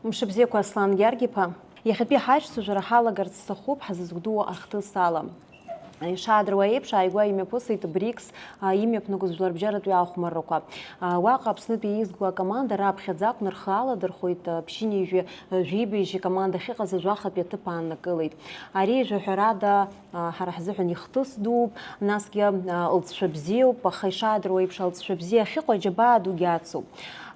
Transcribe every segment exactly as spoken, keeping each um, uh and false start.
Мшыбзиақәа, Аслан Гьаргь-иԥа. Иахьатәи ҳаиҿцәажәара ҳалагарц сҭахуп ҳазызгәдууа ахҭыс ала. Ишаадыруа еиԥш, ааигәа имҩаԥысит БРИКС, а, имҩаԥнагоз жәларбжьаратәи ахәмаррақәа. А, уаҟа Аԥснытәи еизгоу акоманда раԥхьаӡа акәны рхы аладырхәит, а, ԥшьынҩажәи жәибжь икоманда ахьыҟаз ажәахатәи аҭыԥ ааннакылеит. Ари, жәаҳәарада, а, ҳара ҳзыҳәан ихҭыс дууп, насгьы, а, лҵшәа бзиоуп, аха ишаадыруа еиԥш, алҵшәа бзиа ахьыҟоу аџьабаа дугьы ацуп.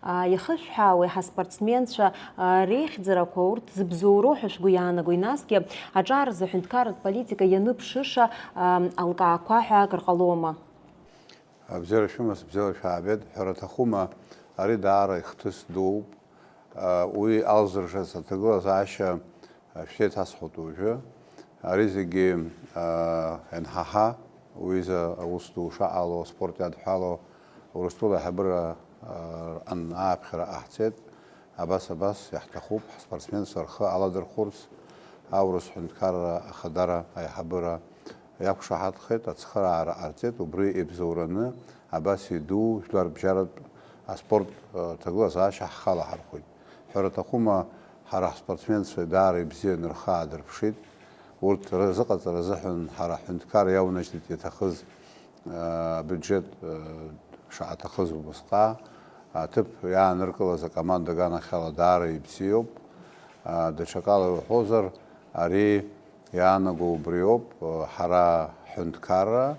А, иахышәҳәаауеи ҳаспортсменцәа, а, реихьӡарақәа урҭ зыбзоуроу ҳәа шәгәы иаанагои, насгьы аҿар азы аҳәынҭқарратә политика ианыԥшыша, а, алкаақәа ҳәа акыр ҟалома? Абзиара шәымаз, бзиала шәаабеит. Ҳәара аҭахума, ари даара ихҭыс дууп. А, уи алзыршаз аҭагылазаашьа, а, шәеиҭасҳәоит уажәы. Ари зегьы, а, ианҳаҳа, уи изы аус ду шаҟало, аспорт иадҳәало, Урыстәыла аиҳабыра, а, рҟан ааԥхьара ҟаҳҵеит. Абас, абас иаҳҭахуп ҳспортсменцәа рхы аладырхәырц, аурыс ҳәынҭқарра ахадара аиҳабыра иақәшаҳаҭхеит, ацхыраара ҟарҵеит, убри ибзоураны абас иду жәларбжьаратә аспорт, э, ҭагылазаашьа ҳхалаҳархәит. Ҳәара аҭахума, ҳара ҳспортсменцәа даара ибзианы рхы аадырԥшит. Урҭ рзыҟаҵара азыҳәан ҳара ҳҳәынҭқарра иаунажьтәит иаҭахыз, э, абиуџьет, э, шаҳаҭахыз убасҟак, аҭыԥ иааныркылаз акоманда аганахьала даара ибзиоуп. Э, даҽакала иуҳәозар, ари иаанаго убриоуп, ҳара ҳҳәынҭқарра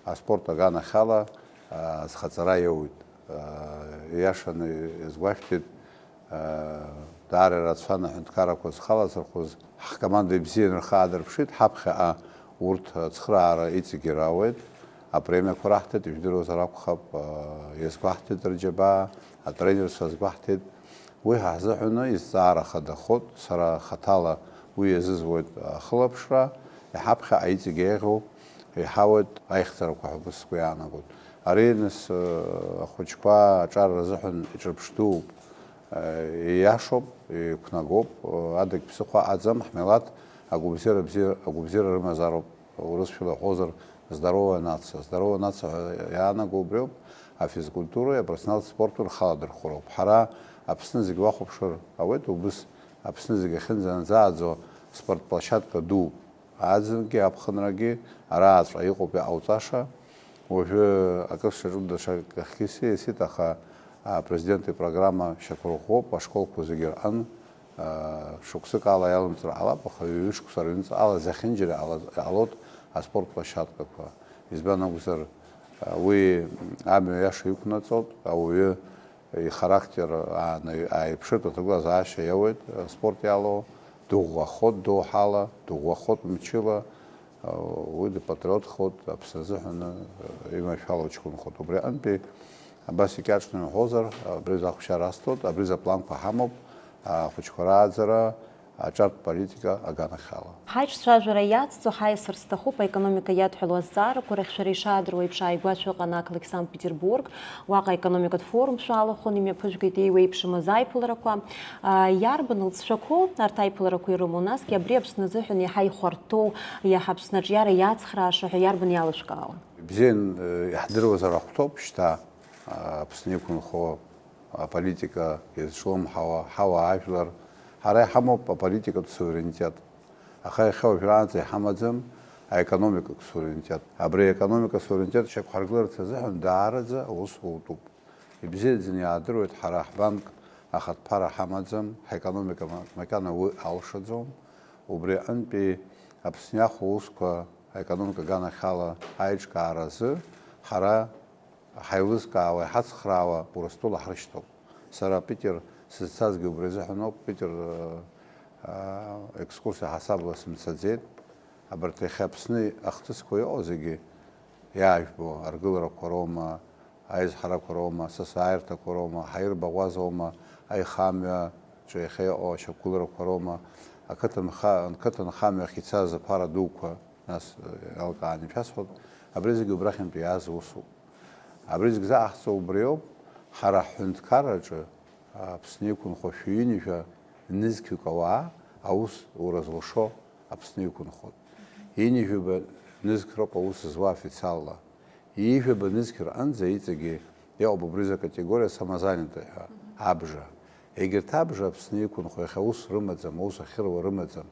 аспорт аганахьала, а, зхаҵара иоуит. А, ииашаны иазгәашәҭеит, а, даара ирацәан аҳәынҭқаррақәа зхалазырхәыз. Ҳкоманда ибзианы рхы аадырԥшит, ҳаԥхьаҟа урҭ ацхыраара иҵегьы рауеит, апремиақәа раҳҭеит, ижәдыруазар акәхап, а, иазгәаҳҭеит рџьабаа, атренерцәа азгәаҳҭеит. Уи ҳазыҳәаны изҵаара хадахоит, сара хаҭала уи иазызуеит ахылаԥшра, иҳаԥхьаҟа иҵегь еиӷьу иҳауеит аихьӡарақәа ҳәа убас сгәы иаанагоит. Ари, нас, ахәыҷқәа аҿар рзыҳәан иҿырԥш дууп, ииашоуп, иқәнагоуп, адагь ԥсыхәа аӡам, ҳмилаҭ агәабзиара бзиа, агәабзиара рымазароуп. Урысшәала иҳәозар, здоровая нация. Здоровая нация ҳәа иаанаго убриоуп, афизкультуреи апрофессионалтә спорти рхы аладырхәроуп. Ҳара Аԥсны зегь уахәаԥшыр ауеит, убыс Аԥсны зегь ахьынӡанаӡааӡо спортплощадка дууп. Аӡынгьы аԥхынрагьы арааҵәҟьа иҟоуп иҟауҵаша. Уажәы акы сшаҿу даҽакахьгьы сиасит, аха, а, Президент ипрограмма шьақәырӷәӷәоуп, ашколқәа зегьы рҟын. Шықәсык ала иалымҵыр ҟалап, аха ҩышықәса рыҩнуҵҟала зехьынџьара иҟала-, иҟалоит аспорт площадкақәа. Избан акәзар, уи амҩа иаша иқәнаҵоит, ауаҩы ихарактер ааны-, ааиԥшыртә аҭагылазаашьа иауеит аспорт иалоу, дыӷәӷәахоит доуҳала, дыӷәӷәахоит мчыла, уи дпатриотхоит, Аԥсны азыҳәан имашәала уҷкәынхоит. Убри аҟынтәи абас икьаҿны иуҳәозар, абри азы ахәшьара асҭоит, абри азы апланқәа ҳамоуп, ахәыҷқәа рааӡара, аҿартә политика аганахьала. Ҳаиҿцәажәара иацҵо ҳаиасыр сҭахуп аекономика иадҳәалоу азҵаарақәа рахь. Шәара ишаадыруа еиԥш, ааигәа шәыҟан ақалақь Санкт-Петербург, уаҟа аекономикатә форум шәалахәын, имҩаԥыжәгеит еиуеиԥшым азаиԥыларақәа. А, иарбан лҵшәақәоу арҭ аиԥыларақәа ирымоу, насгьы абри Аԥсны азыҳәан иаҳа ихәарҭоу, иаҳа Аԥсны аҿиара иацхрааша ҳәа иарбан иалышәкаауа? Ибзиан, э, иаҳдыруазар ахәҭоуп шьҭа, а, Аԥсны иқәынхо аполитика иазҿлымҳауа, ҳауаажәлар. Ҳара иҳамоуп аполитикатә суверенитет. Аха иахьа уажәраанӡа иҳамаӡам аекономикатә суверенитет. Абри аекономикатә суверенитет шьақәҳаргыларц азыҳәан даараӡа аус утәуп. Ибзиаӡаны иаадыруеит, ҳара ҳбанк ахатәԥара ҳамаӡам, ҳаекономика ма-, макьана уи алшаӡом. Убри аҟынтәи Аԥсны иахәо аусқәа аекономика аганахьала аиҿкааразы ҳара ҳаилызкаауа, иҳацхраауа Урыстәыла ҳрышьҭоуп. Сара Питер сызцазгьы убри азыҳәан ауп, Питер, э, э, екскурсиа ҳасабла сымцаӡеит. Абарҭ иахьа Аԥсны ахҭысқәа иҟоу зегьы иаажәбо, аргыларақәа роума, аизҳарақәа роума, асасааирҭақәа роума, ҳаирбаӷәазоума, аихамҩаҿы иахьа иҟоу ашьақәгыларақәа роума, ақыҭанха-, ақыҭанхамҩахь ицаз аԥара дуқәа, нас, э, иалкааны ишәасҳәоит, абри зегьы убрахьынтә иааз усуп. Абри зегь заҟаҳҵо убриоуп, ҳара ҳҳәынҭқарраҿы Аԥсны иқәынхо шәи ҩынҩажәа нызқьҩык ауаа аус ура зылшо Аԥсны иқәынхоит. Ҩынҩажәаба нызқь роуп аус зуа официалла. Ҩажәаба нызқь рҟынӡа иҵегьы иҟоуп убри закатегориа самозанятый ҳәа, абжа. Егьырҭ абжа Аԥсны иқәынхо иахьа ус рымаӡам, аус ахьыруа рымаӡам.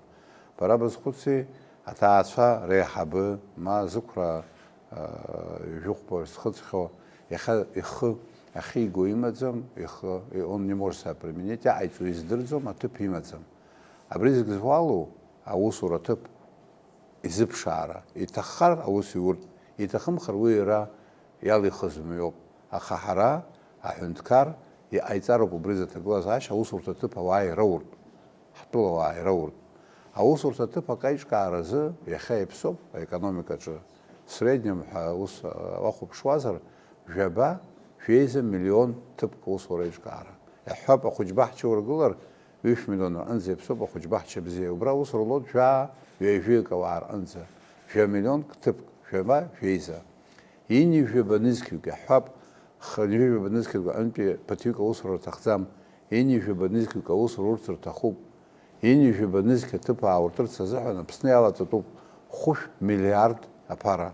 Бара базхәыци, аҭаацәа реиҳабы, ма зықәра, аа, жәохәба зхыҵхьоу, иахьа ихы ахьиго имаӡам, ихы, и-, он не может себя применить, иҟаиҵо издырӡом, аҭыԥ имаӡам. Абри зегь зуалу аусура аҭыԥ изыԥшаара, иҭаххар аус иурт, иҭахымхар уи иара иалихыз мҩоуп. Аха ҳара, аҳәынҭқар, иҟаиҵароуп убри заҭагылазаашьа аусурҭа аҭыԥ ауаа ирауртә, ҳтәылауаа ирауртә. Аусурҭа аҭыԥ акаиҿкааразы иахьа иаԥсоуп аекономикаҿы, в среднем ҳәа ус, а, уахәаԥшуазар, жәаба, жәеиза миллион ҭыԥк усура аиҿкаара. Иаҳҳәап, ахәыҷбаҳча ургылар, ҩышә миллион рҟынӡа иаԥсоуп ахәыҷбаҳча бзиа. Убра аус рулоит жәаа, ҩажәаҩык ауаа рҟынӡа. Жәа миллионк ҭыԥк, жәаба, жәеиза. Ҩынҩажәаба нызқьҩык иаҳҳәап, х-, ҩынҩажәаба нызқьҩык аҟынтәи ԥыҭҩык аусура рҭахӡам, ҩынҩажәаба нызқьҩык аусура урҭ рҭахуп. Ҩынҩажәаба нызқь аҭыԥ аауртырц азыҳәан Аԥсны иалаҵатәуп хәышә миллиард аԥара.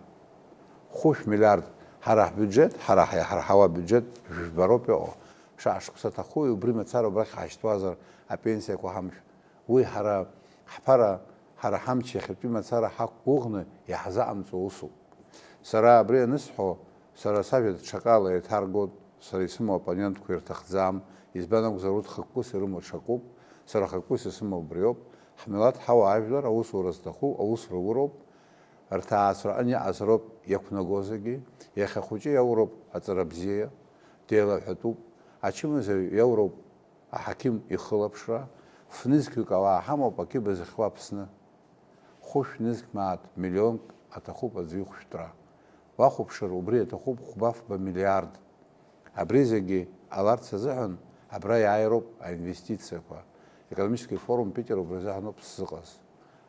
Хәышә миллиард. Ҳара ҳбиуџьет, ҳара ҳаиҳарҳауа абиуџьет жәба роуп иҟоу. Шаҟа шықәса аҭахуи, убри мацара убрахь ҳаашьҭуазар, апенсиақәа ҳамшә-, уи ҳара ҳԥара, ҳара ҳамч иахьатәи мацара ҳақәгәыӷны иаҳзаҟамҵо усуп. Сара абри анысҳәо, сара сажәа даҽакала еиҭаргоит, сара исымоу оппонентқәа ирҭахӡам, избан акәзар, урҭ хықәкыс ирымоу ҽакуп, сара хықәкыс исымоу убриоуп, ҳмилаҭ ҳауаажәлар аусура зҭаху аус рауроуп, рҭаацәараҟны иҟазароуп иақәнаго зегьы, иахьа ахәыҷы иауроуп аҵара бзиа, деилаҳәатәуп, ачымазаҩ иауроуп аҳақьым ихылаԥшра, фнызқьҩык ауаа ҳамоуп акьыба зыхьуа Аԥсны. Хәышә нызқь мааҭ миллионк аҭахуп аӡәы ихәшәтәра. Уахәаԥшыр, убри аҭахуп хәба-фба миллиард. Абри зегьы ҟаларц азыҳәан абра иааироуп аинвестициақәа. Экономический форум Питер убри азыҳәаноуп сзыҟаз.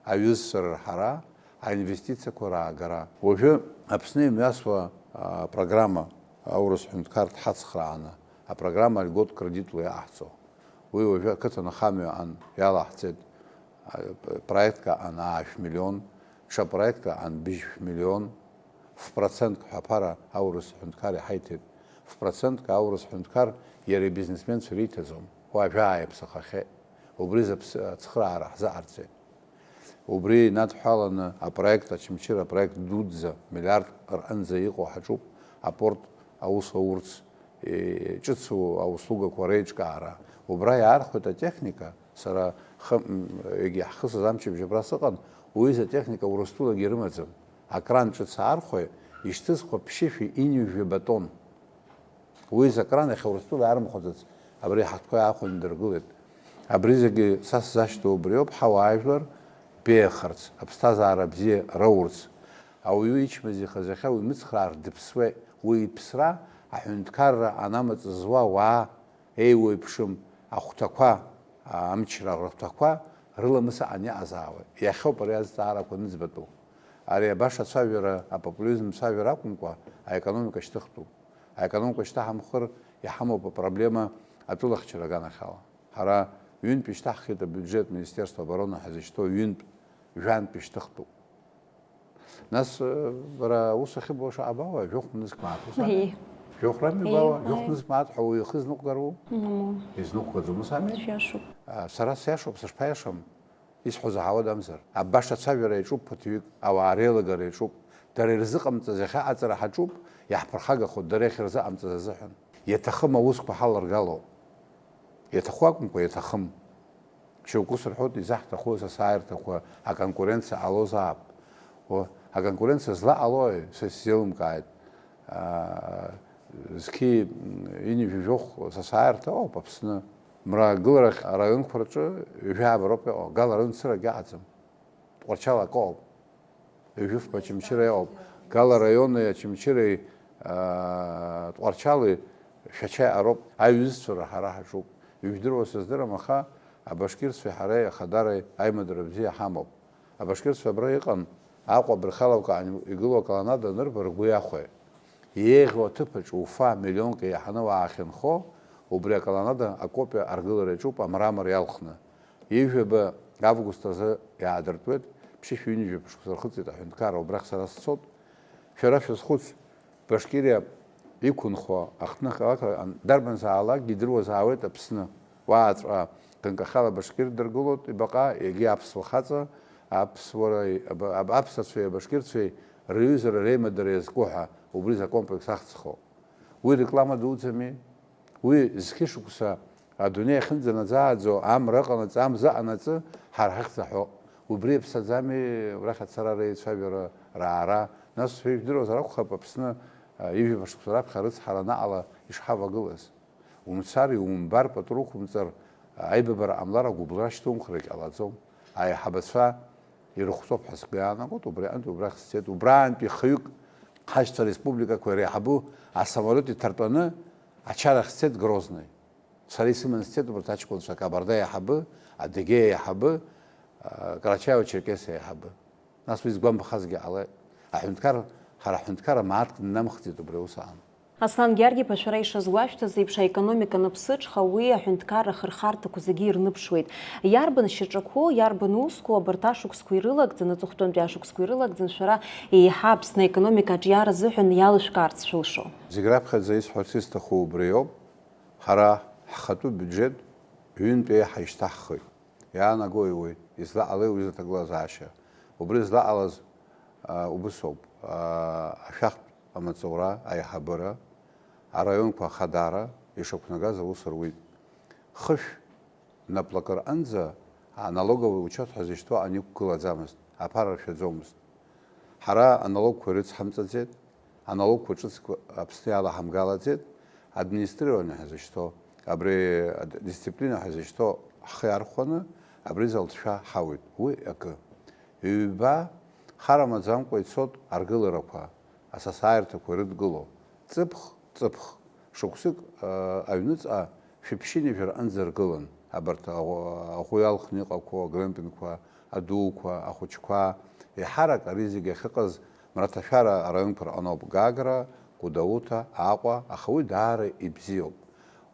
Аҩызцәа рырҳара, аинвестициақәа раагара. Уажәы Аԥсны имҩасуа, а, программа, аурыс ҳәынҭқар дҳацхрааны, апрограмма льгот кредитла иаҟаҳҵо. Уи уажәы ақыҭанхамҩа аҟан иалаҳҵеит, а, проектк аҟан аашә миллион, ҽа проектк аҟан быжьшә миллион, фпроцентк ҳәа аԥара аурыс ҳәынҭқар иҳаиҭеит. Фпроцентк аурыс ҳәынҭқар иара ибизнесменцәа ириҭаӡом. Уажәы ааиԥсахахьеит. Убри зыԥс-, ацхыраара ҳзыҟарҵеит. Убри инадҳәаланы апроект Очамчыра апроект дуӡӡа, миллиард рҟынӡа иҟоу ҳаҿуп, апорт аус аурц, е, ҿыцу ауслугақәа реиҿкаара. Убра иаархәеит атехника, сара хы-, м, егьи ҳхысыз амчыбжь абра сыҟан, уи изы атехника Урыстәылагьы ирымаӡам. Акран ҿыц аархәеит, ишьҭызхуа ԥшьышәи ҩынҩажәи батон. Уи закран иахьа Урыстәыла иарымхәаӡац абри ҳахҭқәа иаахәаны идыргылеит. Абри зегьы са сзашьҭоу убриоуп, ҳауаажәлар беиахарц, аԥсҭазаара бзиа роурц. Ауаҩы ичмазаҩхаз иахьа уи мыцхраар дыԥсуеит. Уи иԥсра аҳәынҭқарра анамаҵ зуа уаа еиуеиԥшым ахәҭақәа, амчра рыхәҭақәа рыламыс аҟан иҟазаауеит. Иахьоуп ари азҵаарақәа аныӡбатәу. Ари абаша ацәажәара, апопулизм цәажәара акәымкәа, аекономика шьҭыхтәуп. Аекономика шьҭаҳамхыр, иҳамоуп апроблема атәылахьчара аганахьала. Ҳара ҩынтә ишьҭаҳхит абиуџьет, Министерство обороны ҳазышьҭоу ҩынтә, жәантә ишьҭыхтәуп. Нас, э, бара аус ахьыбуа шаҟа бауа, жәохә нызқь мааҭ, ус ами? Ии. Жәохә рами Ии, бауа, ааи. Жәохә нызқь мааҭ ҳәа уаҩы ихы изныҟәгароу? Мамоу. Изныҟәгаӡом, ус ами? Шәиашоуп. А, сара сиашоуп, сышԥаиашам? Исҳәо заҳауадамзар, абаша ацәажәара иаҿуп ԥыҭҩык, ауаа реилагара иаҿуп, дара ирзыҟамҵаз иахьа аҵара ҳаҿуп, иаҳԥырхагахоит дара иахьырзыҟамҵаз азыҳәан. Иаҭахым аусқәа ҳаларгало. Иаҭаху акәымкәа, иаҭахым. Шьоукы ус рҳәоит, изаҳҭаху асасааирҭақәа аконкуренциа ҟалозаап. О, аконкуренциа злаҟалои? Са исзеилымкааит. Аа, зқьи ҩынҩажәи жәохә сасааирҭа ыҟоуп Аԥсны. Мрагыларахь араионқәа рҿы ҩажәи ааба роуп иҟоу, Гал араион цырагь аҟаӡам. Тҟәарчал акы ыҟоуп. Ҩажәи фба Очамчыра иҟоуп. Гал араиони Очамчыреи, аа, Тҟәарчали Шәача иҟароуп. Аҩызцәа ҳара ҳаҿуп. Ижәдыруа сыздырам, аха абашкирцәеи ҳареи ахадареи аимадара бзиа ҳамоуп. Абашкирцәа абра иҟан, Аҟәа абырхалавкаан игылоу аколоннада анырба, ргәы иахәеит. Еиӷьу аҭыԥаҿ Уфа миллионк еиҳаны уаахьынхо, убри аколоннада акопиа аргылара иаҿуп амрамор иалхны. Ҩажәаба август азы иаадыртуеит, ԥшьышәи ҩынҩажәи шықәса рхыҵит аҳәынҭқарра, убрахь сара сцоит. Шәара шәазхәыц, Башкириа иқәынхо ахҭнықалақь дарбанзаалакгьы идыруазаауеит Аԥсны. Уааҵәҟьа ганкахьала абашкир дыргылоит ибаҟа, егьи аԥсуа хаҵа, аԥсуареи, аба-, аб-, аԥсацәеи абашкирцәеи рыҩызара реимадара иазку ҳәа убри акомплекс ахьӡхо. Уи реклама дуӡами? Уи зқьышықәса адунеи ахьынӡанаӡааӡо, амра ыҟанаҵы, амза анаҵы, ҳара ҳахьӡ аҳәо. Убри иаԥсаӡами арахь ацара, реицәажәара, раара? Нас шәа ижәдыруазар акәхап, Аԥсны, а, ҩажәа шықәса раԥхьа арыцҳара анаҟала ишҳавагылаз. Умцар, иумбар, пату уқәымҵар, аибабара ҟамлар, агәыбылра шьҭумхрагь ҟалаӡом. Аиҳабацәа ирыхәҵоуп ҳәа сгәы иаанагоит, убри аҟынтә убрахь сцеит. Убраантәи хҩык ҳашьцәа республикақәа иреиҳабу асамолиот иҭартәаны ачарахь сцеит Грозный. Сара исыманы сцеит убарҭ аҷкәынцәа, Кабарда аиҳабы, Адыгеи аиҳабы, а, Карачаево-Черкесиа аиҳабы. Нас уи згәамԥхазгьы ҟалеит. Аҳәынҭқар, ҳара аҳәынҭқарра мааҭк днамхӡеит убри аус аан. Аслан Георги-иԥа, шәара ишазгәашәҭаз еиԥш, аекономика аныԥсыҽха, уи аҳәынҭқарра ахырхарҭақәа зегьы ирныԥшуеит. Иарбан шьаҿақәоу, иарбан усқәоу абарҭ ашықәсқәа ирылагӡан, аҵыхәтәантәи ашықәсқәа ирылагӡан, шәара еиҳа Аԥсны аекономика аҿиара азыҳәан иалышәкаарц шәылшо? Зегь раԥхьаӡа исҳәарц исҭаху убри иоуп, ҳара ҳхатәы биуџьет ҩынтә еиҳа ишьҭаҳхит. Иаанагои уи? Излаҟалеи уи изаҭагылазаашьа? Убри злаҟалаз, а, убыс ауп. А, ашәахтә амаҵура, аиҳабыра, араионқәа ахадара ишақәнагаз аус руит. Хышә наплакы рҟынӡа аналоговый учет ҳәа зышьҭоу ан иқәгылаӡамызт, аԥара ршәаӡомызт. Ҳара аналогқәа ирыцҳамҵаӡеит, аналогқәа ҿыцқәа Аԥсны иалаҳамгалаӡеит, администрирование ҳәа зышьҭоу, абри адисциплина ҳәа зышьҭоу ҳхы иархәаны абри залҵшәа ҳауит. Уи акы. Ҩба, хар амаӡамкәа ицоит аргыларақәа, асасааирҭақәа ирыдгыло. Ҵыԥх, ҵыԥх, шықәсык, ы, аҩныҵҟа шәаԥшьынҩажәа рҟынӡа ргылан, абарҭ аӷәы-, аӷәы иалхны иҟақәоу агрымпингқәа, адуқәа, ахәыҷқәа, еиҳарак ари зегьы ахьыҟаз Мраҭашәара араионқәа рҟыноуп, Гагра, Гәдоуҭа, Аҟәа, аха уи даара ибзиоуп.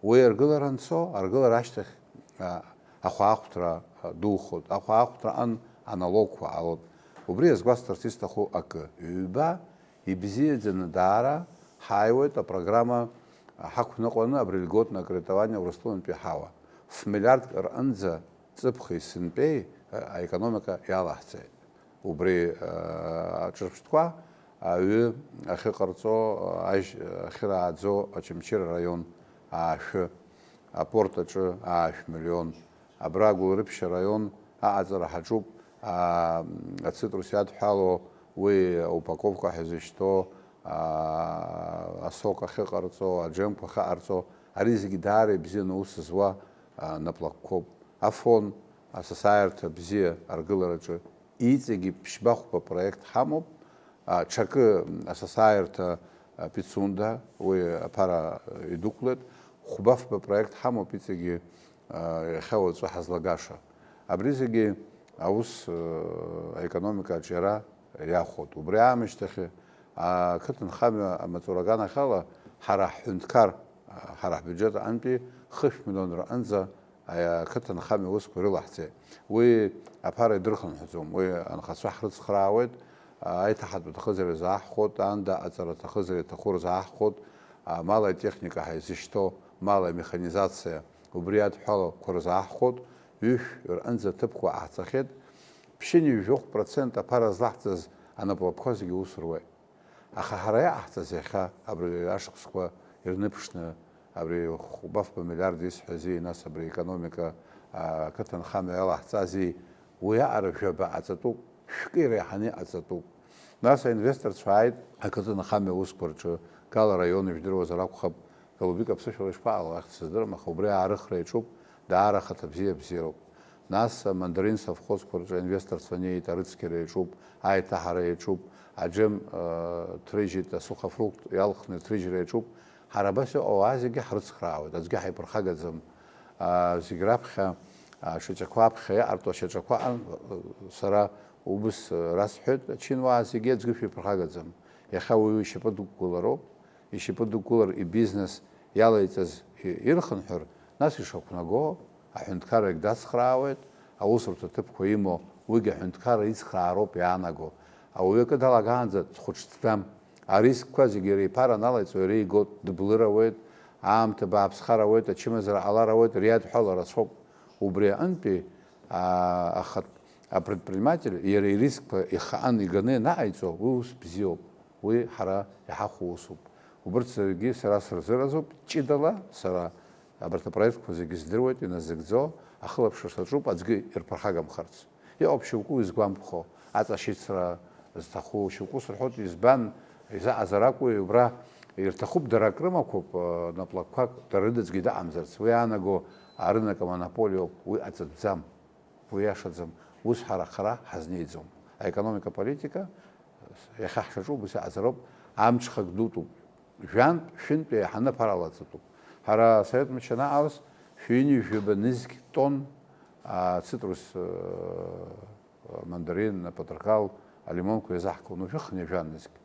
Уи аргылара анцо, аргылара ашьҭахь, а, ахәаахәҭра, а, духоит. Ахәаахәҭраҟын аналогқәа ҟалоит. Убри иазгәасҭарц исҭаху акы, ҩба, ибзиаӡаны даара ҳааиуеит апрограмма ҳақәныҟәаны абри льготное кредитование Урыстәылантәи ҳауа. Ф-миллиардк рҟынӡа ҵыԥхи сынтәеи, а, аекономика иалаҳҵеит. Убри, а, аҿырԥштәқәа аҩы ахьыҟарҵо, а, ажь ахьырааӡо Очамчыра араион аашәы, апорт аҿы аашә миллион, абра Гәылрыԥшь араион аҟаҵара ҳаҿуп, а, ацитрус иадҳәало уи аупаковка ҳәа зышьҭоу, а, асок ахьыҟарҵо, аџьемқәа ахьыҟарҵо, ари зегьы даара ибзианы аус зуа, а, наплакқәоуп. Афон, асасааирҭа бзиа аргылараҿы иҵегьы ԥшьба-хәба проект ҳамоуп. А, ҽакы асасааирҭа, а, Пицунда, уи аԥара идәықәлеит. Хәба-фба проект ҳамоуп иҵегьы, а, иахьа уаҵәы ҳазлагаша. Абри зегьы аус, а, аекономика аҿиара иахәоит. Убри аамышьҭахь, а, ақыҭанхамҩа амаҵура аганахьала ҳара ҳҳәынҭқар, а, ҳара ҳбиуџьет аҟынтәи хышә миллион рҟынӡа аиа-, ақыҭанхамҩа аусқәа ирылаҳҵеит. Уи аԥара идырхынҳәӡом, уи анхацәа ҳрыцхраауеит, аиҭаҳатә аҭахызаҩ рзааҳхәоит, аанда аҵара аҭахызар иаҭаху рзааҳхәоит, амал атехника ҳәа изышьҭоу, мал амеханизациа, убри адҳәалақәа рзааҳхәоит, ҩышә рҟынӡа аҭыԥқәа ҟаҳҵахьеит, ԥшьынҩажәи жәохә процент аԥара злаҳҵаз анаплакқәа зегьы аус руеит. Аха ҳара иҟаҳҵаз иахьа, абри ашықәсқәа ирныԥшны, абри хәба-фба миллиард исҳәази, нас абри аекономика, а, ақыҭанхамҩа иалаҳҵази, уи аҟара жәаба ҟаҵатәуп, шәкы иреиҳаны иҟаҵатәуп. Нас аинвесторцәа ааит ақыҭанхамҩа аусқәа рҿы, Гала араион ижәдыруазар акәхап, Голубик аԥсышәала ишԥаҟало, ахьӡ сыздырам, аха убри аарыхра иаҿуп, даара ахаҭа бзиа бзиароуп. Нас амандарин совхозқәа рҿы аинвесторцәа неит, арыцқьара иаҿуп, аиҭаҳара иаҿуп, аџьым, э, ҭрыжьит, асухофрукт иалхны аҭрыжьра иаҿуп. Ҳара абас иҟоу ауаа зегьы ҳрыцхраауеит, аӡәгьы ҳаиԥырхагаӡам. А, зегь раԥхьа, а, шьаҿақәа аԥхьа иҟарҵо ашьаҿақәа аҟан, э, сара убыс, э, расҳәеит, ачынуаа зегьы аӡәгьы шәиԥырхагаӡам. Иахьа уаҩы ишьапы дықәгылароуп. Ишьапы дықәгылар, ибизнес иалаиҵаз и-, ирхынҳәыр, нас ишақәнаго, аҳәынҭқаррагь дацхраауеит, аусурҭа ҭыԥқәа имоу, уигьы аҳәынҭқарра ицхраароуп иаанаго. Ауаҩы акы далагаанӡа дхәыҽӡам. Арискқәа зегьы иара иԥара аналаиҵо, иара игоит, дыблырауеит, Аамҭа бааԥсхар ауеит, ачымазара ҟалар ауеит, риадҳәала рацәоуп. Убри аҟынтәи, аа, ахатә апредприниматель иара ирискқәа ихаан иганы ианаҟаиҵо, уи ус бзиоуп, уи ҳара иҳахәо усуп. Убырҭ зегьы сара сырзыразуп, ҷыдала сара абарҭ апроектқәа зегьы здыруеит, иназыгӡо, ахылаԥшра саҿуп аӡәгьы ирԥырхагамхарц. Иҟоуп шьоукы уи згәамԥхо, аҵашьыцра зҭаху, шьоукы сырҳәоит, избан, изаҟазар акәу, убра ирҭахуп, дара акрымақәоуп, э, наплакқәак, дара рыдаӡгьы даҟамзарц, уи иаанаго арынок амонополиоуп, уи аӡатәӡам, уи иашаӡам, ус ҳара хара ҳазнеиӡом. Аекономика политика иахьа ҳшаҿу убас иҟазароуп, амҽхак дутәуп, жәантә, шәынтә еиҳаны аԥара лаҵатәуп. Ҳара асовет мчы анаҟалаз, шәҩынҩажәаба нызқь тонн, а, цитрус, э, мандарин, апатырқал, алимонқәа иазаҳкуан, уажәы хынҩажәа нызқь.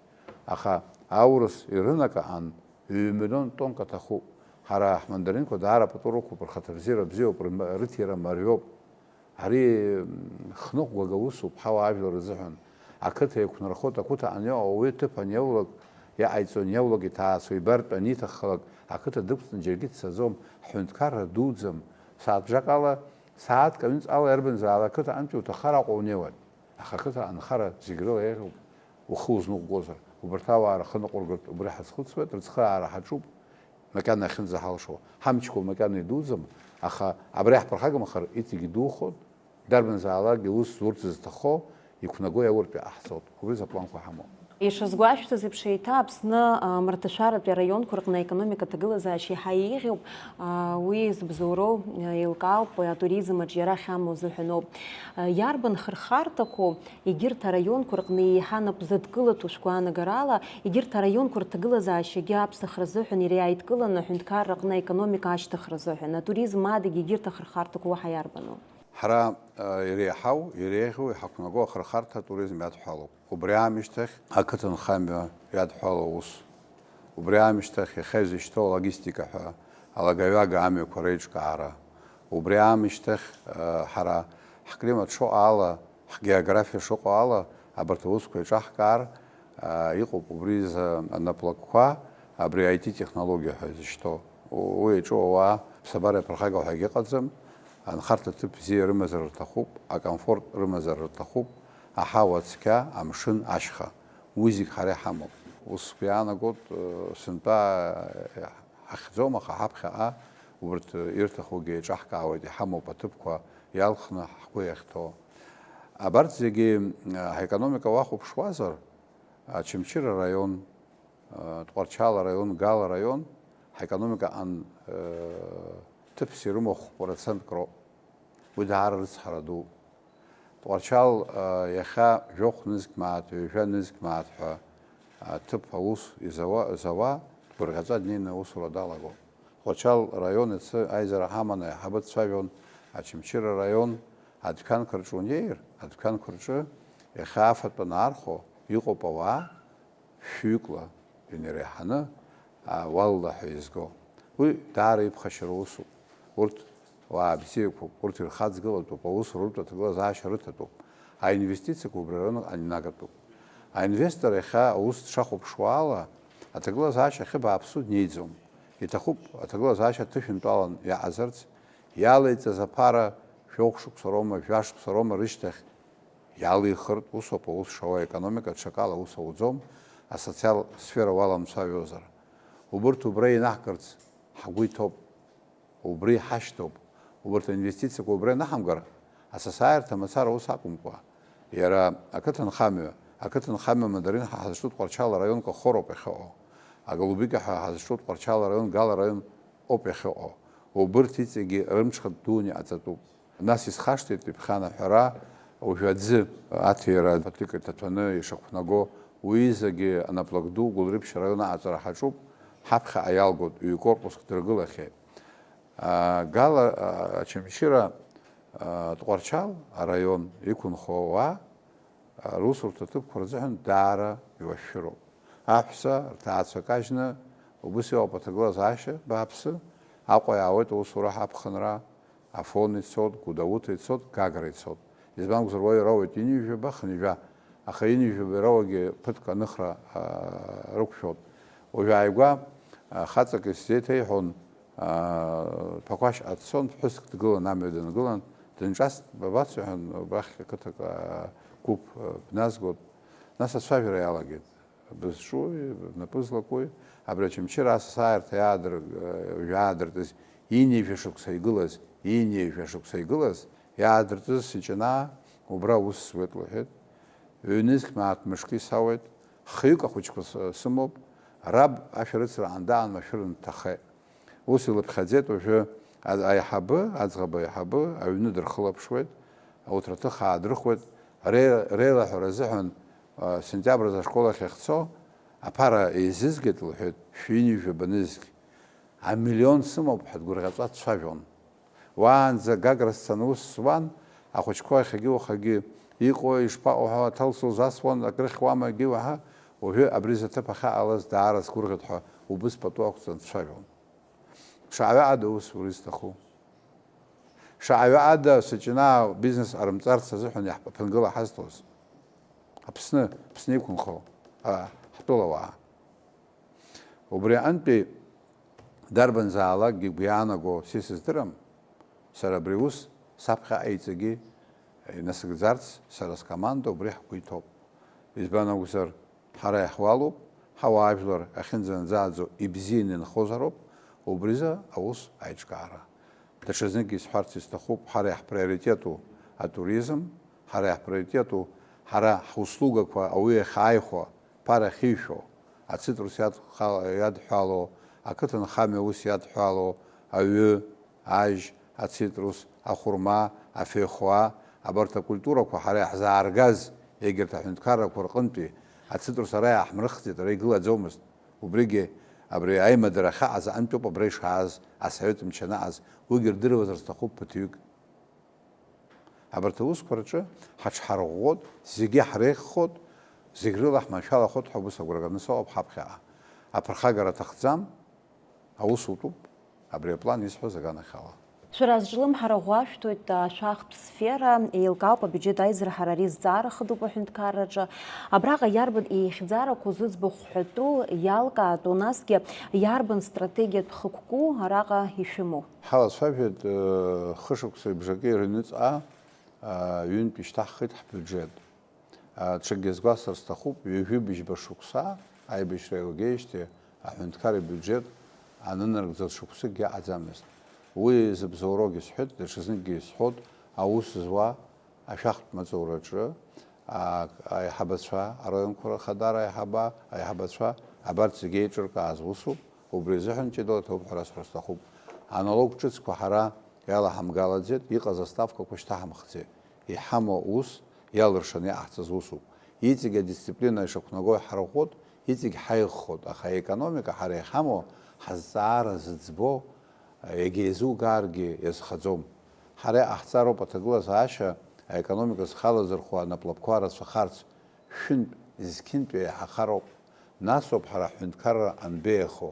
Аха аурыс ирынакаан ҩ-миллион тоннк аҭахуп. Ҳара ҳмандаринқәа даара пату рықәуп, рхаҭабзиара бзиоуп, рм-, рыҭира мариоуп. Ари, м, хныҟәгага усуп ҳауаажәлар рзыҳәан. Ақыҭа еиқәнархоит, ақыҭа аныҟоу ауаҩы ҭыԥ аниоулак, иҟаиҵо аниоулак, иҭаацәа ибартә аниҭаххалак, ақыҭа дықәҵны џьаргьы дцаӡом, ҳҳәынҭқарра дуӡӡам. Сааҭ бжаҟала, сааҭк ҩынҵҟала иарбанзаалак ақыҭа аҟынтәи уҭаххар Аҟәа унеиуан. Аха ақыҭа анхара зегь рыла еиӷьуп, ухы узныҟәгозар. Убарҭ ауаа рхы ныҟәыргартә убри ҳазхәыцуеит, рыҵхы аара ҳаҿуп, макьана иахьынӡаҳалшо. Ҳамчқәа макьана идуӡӡам, аха абри ҳԥырхагамхар иҵегь идухон, дарбанзаалакгьы ус зурц зҭахо, иқәнаго иауртә иҟаҳҵоит. Убри запланқәа ҳамоуп. Ишазгәашәҭаз еиԥш, еиҭа Аԥсны, а, марҭашәаратәи араионқәа рҟны аекономика аҭагылазаашьа еиҳа еиӷьуп. А, уи зыбзоуроу, а, еилкаауп, атуризм аҿиара ахьамоу азыҳәаноуп. А, иарбан хырхарҭақәоу егьырҭ араионқәа рҟны еиҳа нап зыдкылатәу шәгәаанагарала, егьырҭ араионқәа рҭагылазаашьагьы аԥсахра азыҳәан иара иааидкыланы аҳәынҭқарра аҟны аекономика ашьҭыхра азыҳәан, атуризм адагьы егьырҭ ахырхарҭақәа уаҳа иарбану? Ҳара, а, иреиҳау, иреиӷьу, иҳақәнаго ахырхарҭа атуризм иадҳәалоуп. Убри аамышьҭахь ақыҭанхамҩа иадҳәало аус. Убри аамышьҭахь иахьа изышьҭоу алогистика ҳәа алагаҩага амҩақәа реиҿкаара. Убри аамышьҭахь, э, ҳара ҳклимат шыҟоу ала, ҳгеографиа шыҟоу ала, абарҭ аусқәа еиҿаҳкаар, э, иҟоуп убри изы анаплакқәа, абри I T технологиа ҳәа изышьҭоу. У-, уи иаҿу ауаа ԥсабара иаԥырхагоу ҳәагьы ыҟаӡам, анхарҭа ҭыԥ бзиа рымазар рҭахуп, акомфорт рымазар рҭахуп, аҳауа цқьа, амшын ашьха. Уи зегь ҳара иҳамоуп. Ус сгәы иаанагоит, э, сынтәа, э, ҳахьӡом, аха ҳаԥхьаҟа убарҭ ирҭахугьы еиҿаҳкаауеит, иҳамоуп аҭыԥқәа иалхны ҳгәы иахьҭоу. Абарҭ зегьы, э, ҳаекономика уахәаԥшуазар, Очамчыра араион, э, Тҟәарчал араион, Гал араион, ҳаекономика ан-, э, ҭыԥс ирымоу хә процентк роуп. Уи даара рыцҳара дууп. Тҟәарчал, э, иахьа жәохә нызқь мааҭ, ҩажәа нызқь мааҭ ҳәа, э, ҭыԥ аус изауа, зауа, дгәырӷьаҵәа днеины аусура далагон. Тҟәарчал раион иацы аизара ҳаманы аиҳабы дцәажәон, Очамчыра раион адәқьанқәа рҿы унеир, адәқьанқәа рҿы иахьа афатә анаархәо, иҟоуп ауаа, шәҩыкла инареиҳаны, а, уалла ҳәа изго. Уи даара иԥхашьароу усуп. Урҭ уаа бзиақәоуп, урҭ ирхаҵгылатәуп, аус руртә аҭагылазаашьа рыҭатәуп. Аинвестициақәа убри рыҟны анинагатәуп. Аинвестор иахьа аус дшахәаԥшуа ала, аҭагылазаашьа ахьы бааԥсу днеиӡом. Иҭахуп аҭагылазаашьа ҭышәынтәалан иаҟазарц, иалеиҵаз аԥара шәохә шықәса роума, жәа шықәса роума рышьҭахь иалихыртә усоуп аус шауа, аекономика ҽакала аус ауӡом, асоциал сфера уаламцәажәозар. Убырҭ убра инаҳкырц ҳгәы иҭоуп, убри ҳашьҭоуп, убарҭ аинвестициақәа убра инаҳамгар, асасааирҭа мацара ус акәымкәа, иара ақыҭанхамҩа, ақыҭанхамҩа мандарин ҳа ҳазҿу Тҟәарчал араион Кахор ауп иахьыҟоу, Агалубика ҳәа ҳазҿу Тҟәарчал араион Гал араион ауп иахьыҟоу, убырҭ иҵегьы рымҽхак дуны иҟаҵатәуп. Нас исхашҭит ҩаԥхьа анаҳәара, уажәы аӡы аҭира фатәык иҭаҭәаны ишақәнаго, уи изагьы анаплак ду Гәылрыԥшь араион аҟаҵара ҳаҿуп, ҳаԥхьаҟа иалгоит, ҩ-корпуск дыргылахьеит. А, Гала, а, Очамчыра, а, Тҟәарчал араион иқәынхо ауаа, а, русурҭа ҭыԥқәа рзыҳәан даара иуашәшәыроуп. Аҳәса рҭаацәа кажьны, убыс иҟоуп аҭагылазаашьа бааԥсы, Аҟәа иаауеит аусура ҳаԥхынра, Афон ицот, Гәдоуҭа ицот, Гагра ицот. Избан акәзар, уа ироуеит ҩынҩажәаба, хынҩажәа, аха ҩынҩажәаба ироуагьы ԥыҭк аныхра, а, рықәшәоит. Уажә ааигәа Хаҵак исзеиҭеиҳәон, Ԥақәашьҟа дцон, ԥҳәыск дгылан, амҩа дангылан, дынҿаст, бабацо, иҳәан, убрахь қыҭак, гәыԥ бназгоит. Нас ацәажәара иалагеит. Бызҿуи, бнапы злакуи? Абри Очамчыра асасааирҭа иаадыр-, жәаадыртыз, иинеижәа шықәса игылаз, иинеижәа шықәса игылаз, иаадыртыз Сыҷанаа, убра аус зуеит, лҳәеит. Ҩнызқь мааҭ мышкы исауеит, хҩык ахәыҷқәа с-, сымоуп, раб ашәарыцара аандаан машәырны дҭахеит. Ус илыԥхьаӡеит уажәы а-, аиҳабы, аӡӷаб аиҳабы аҩны дырхылаԥшуеит, ауҭраҭых аадрыхуеит, ре-, реилаҳәара азыҳәан, а, сентиабр азы ашкол ахь иахьцо, аԥара еизызгеит, лҳәеит, шәҩынҩажәа банызқь. Амиллион сымоуп ҳәа дгәырӷьаҵәа дцәажәон. Уаанӡа Гагра сцаны ус зуан, ахәыҷқәа иахьагьы-уахагьы иҟои, ишԥаҟоу ҳәа аҭел сылзасуан, акрыхьуама, егьи уаҳа, уажәы абри зыҭыԥ ахьаҟалаз даара сгәырӷьоит ҳәа убыс пату ақәҵан дцәажәон. Шаҟаҩы ада ус ура изҭаху? Шаҟаҩы ада Сыҷанаа бизнес ҟарымҵарц азыҳәан иаҳԥынгыла ҳазҭоз? Аԥсны, Аԥсны иқәынхо, а, ҳтәылауаа. Убри аҟынтәи дарбанзаалакгьы игәы иаанаго са исыздырам, сара абри аус саԥхьаҟа иҵегьы инасыгӡарц сара скоманда убри ҳгәы иҭоуп. Избан акәзар, ҳара иаҳуалуп, ҳауаажәлар ахьынӡанаӡааӡо ибзианы инхозароуп, убризы аус аиҿкаара. Даҽазныкгьы исҳәарц исҭахуп, ҳара иаҳприоритету атуризм, ҳара иаҳприоритету ҳара ҳуслугақәа ауаҩы иахьааихәо, ԥара ахьишәо, ацитрус иадха-, иадҳәало, ақыҭанхамҩа аус иадҳәало, аҩы, ажь, ацитрус, ахәырма, афеихәа, абарҭ акультурақәа ҳара иаҳзааргаз, егьырҭ аҳәынҭқаррақәа рҟынтәи ацитрус ара иааҳмырхӡеит, ара игылаӡомызт. Убригьы абри аимадара ахьаҟаз аҟынтәоуп абра ишааз, асовет мчы анаҟаз, уигьы рдыруазар сҭахуп ԥыҭҩык. Абарҭ аусқәа рҿы ҳаҽҳарӷәӷәоит, зегьы ҳреиӷьхоит, зегь рыла ҳманшәалахоит ҳәа убыс агәра ганы сыҟоуп ҳаԥхьаҟа. Аԥырхагара аҭахӡам, аус утәуп, абри аплан исҳәоз аганахьала. Шәара зҿлымҳара ӷәӷәа шәҭоит ашәахтә сфера, еилкаауп абиуџьет аизырҳара ари зҵаара хадоуп аҳәынҭқарраҿы. Абраҟа иарбан еихьӡарақәоу зыӡбахә ҳәатәу иалкаатәу, насгьы иарбан стратегиатә хықәку араҟа ишәымоу? Ҳалацәажәеит, э, хышықәса ибжаки рыҩныҵҟа, э, ҩынтә ишьҭаҳхит ҳбиуџьет. Э, ҽакгьы азгәасҭар сҭахуп, ҩажәи быжьба шықәса аибашьра еилагеижьҭеи аҳәынҭқар ибиуџьет анынарыгӡоз шықәсыкгьы аҟаӡамызт. Уи зыбзоуроугьы сҳәеит, даҽазныкгьы исҳәоит, аус зуа ашәахтә маҵураҿы, а, аиҳабацәа, араионқәа рхадара аиҳаба-, аиҳабацәа, абарҭ зегьы еиҿыркааз усуп, убри азыҳәан ҷыдала ҭабуп ҳәа расҳәар сҭахуп. Аналог ҿыцқәа ҳара иалаҳамгалаӡеит, иҟаз аставкақәа шьҭаҳамхӡеит. Иҳамоу аус иалыршаны иҟаҳҵаз усуп. Иҵегь адисциплина ишақәнаго иҳарӷәӷәоит, иҵегь ҳаиӷьхоит, аха аекономика ҳара иҳамоу ҳазҵаара зыӡбо, егьа еизугааргьы иазхаӡом. Ҳара иҟаҳҵароуп аҭагылазаашьа аекономика зхалазырхәуа анаплакқәа рацәахарц, шәынтә, зқьынтә еиҳахароуп. Насоуп ҳара ҳҳәынҭқарра анбеиахо.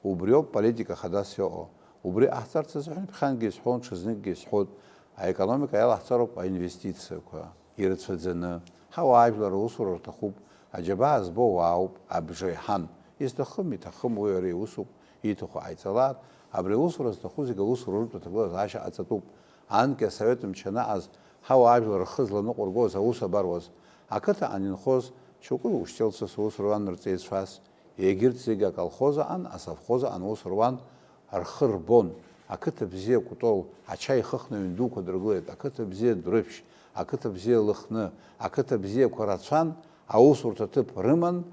Убриоуп политика хадас иҟоу. Убри ҟаҳҵарц азыҳәан ԥхьангьы исҳәон, ҽазныкгьы исҳәоит, аекономика иалаҳҵароуп аинвестициақәа ирацәаӡаны. Ҳауаажәлар аусура рҭахуп, аџьабаа збо уаауп, абжа иҳан. Изҭахым, иҭахым, уи ари усуп, ииҭаху ҟаиҵалааит. Абри аусура зҭаху зегьы аусура ртәы аҭагылазаашьа ҟаҵатәуп. Анкьа асовет мчы анаҟаз, ҳауаажәлар рхы зланыҟәыргоз аус абаруаз, ақыҭаҟны инхоз шьоукы ушьҭелцас аус руан рҵеицәас, егьырҭ зегьы аколхоз аҟан, асовхоз аҟан аус руан, рхы рбон. Ақыҭа бзиа Кәтол, ачаи хыхны аҩн дуқәа дыргылеит, ақыҭа бзиа Дәрыԥшь, ақыҭа бзиа Лыхны, ақыҭа бзиақәа рацәан, аусурҭа ҭыԥ рыман,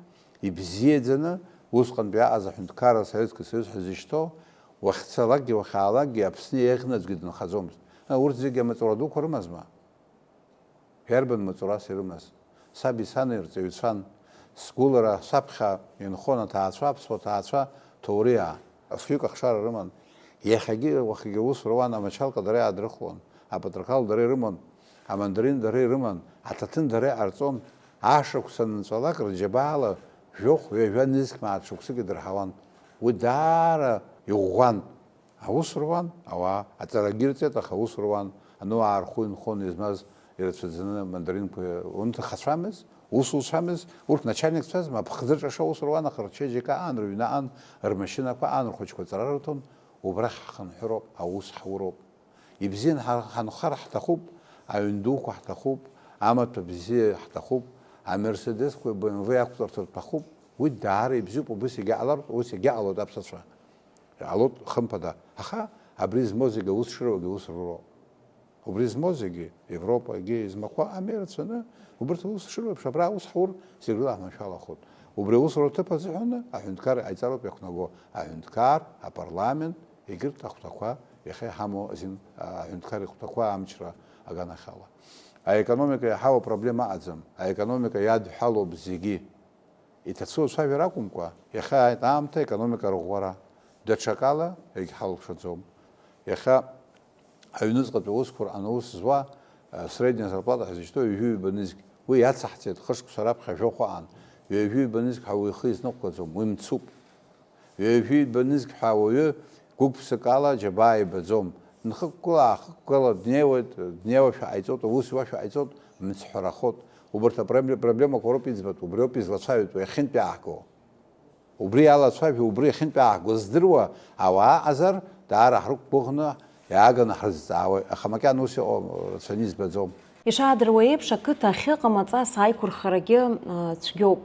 ибзиаӡаны, усҟантәи иаҟаз аҳәынҭқарра Советский Союз ҳәа зышьҭоу, уахьцалакгьы уахьаалакгьы Аԥсны еиӷьны аӡәгьы дынхаӡомызт. Урҭ зегьы амаҵура дуқәа рымазма? Иарбан маҵурас ирымаз? Саби сани рҵаҩцәан. Сгәылара саԥхьа инхон аҭаацәа, аԥсуа ҭаацәа, ҭоуриаа. Афҩык ахшара рыман. Иахьагьы уахагьы аус руан, амачалка дара иаадрыхлон, апатырқал дара ирыман, амандарин дара ирыман, аҭаҭын дара иҟарҵон. Ашықәс анынҵәалак рџьабаала жәохә, ҩажәа нызқь мааҭ шықәсык идырҳауан. Уи даара иӷәӷәан. Аус руан, ауаа аҵарагьы ирҵеит, аха аус руан, ануаа рхәы инхон, измаз ирацәаӡаны амандаринқәа унҭахацәамыз, Ус уцәамыз, урҭ начальникцәазма, аԥхӡы ҿаша аус руан, аха рчеиџьыка аан, рыҩны аан, рмашьынақәа аан, рхәыҷқәа аҵара рыҭон, убрахь ҳхынҳәроуп, аус ҳуроуп. Ибзиан ҳа-, ҳанхар ҳҭахуп, аҩн дуқәа ҳҭахуп, амаҭәа бзиа ҳҭахуп, амерседесқәеи Б М В ақәҵарҭа рҭахуп, уи даара ибзиоуп, убыс егьаҟалартә, ус егьаҟалоит аԥсацәа. Иҟалоит, хымԥада, аха абри змоу зегьы аус шыруагьы ус руроуп. Убри змоу зегьы, Европагьы измақәа ами ирацәаны, убырҭ аус шыруеиԥш, абра аус ҳур, зегь рыла ҳманшәалахоит. Убри аусура аҭыԥ азыҳәаны аҳәынҭқар иҟаиҵароуп иахәнаго, аҳәынҭқар, апарламент, егьырҭ ахәҭақәа, иахьа иҳамоу азин, аҳәынҭқар ихәҭақәа амчра аганахьала. Аекономика иаҳау апроблема аҟаӡам, аекономика иадҳәалоуп зегьы. Иҭацәу ацәажәара акәымкәа, иахьа ааит аамҭа аекономика рӷәӷәара. Даҽакала егьҳалшаӡом. Иахьа аҩныҵҟатәи аусқәа рҟны аус зуа, э, средняя зарплата ҳзышьҭоу ҩажәи ҩба нызқь. Уи иацаҳҵеит хышықәса раԥхьа жәохә аан. Ҩажәи ҩба нызқь ҳәа уи ихы изныҟәгаӡом, уи мцуп. Ҩажәи ҩба нызқь ҳәа ауаҩы гәык-ԥсыкала џьабаа ибаӡом. Дынхықәгыла-аахықәгыла днеиуеит, днеиуашәа ҟаиҵоит, аус иуашәа ҟаиҵоит, мцҳәарахоит. Убарҭ апробле-, проблемақәа роуп иӡбатәу, убриоуп излацәажәатәу, иахьынтәи ааго. Убри иалацәажәо, убри иахьынтәи ааго здыруа ауаа аҟазар, даара ҳрықәгәыӷны иааганы ҳрызҵаауеит, аха макьана ус иҟоу рацәаны избаӡом. Ишаадыруа еиԥш, ақыҭа ахьыҟам аҵас аиқәырхарагьы, а, цәгьоуп.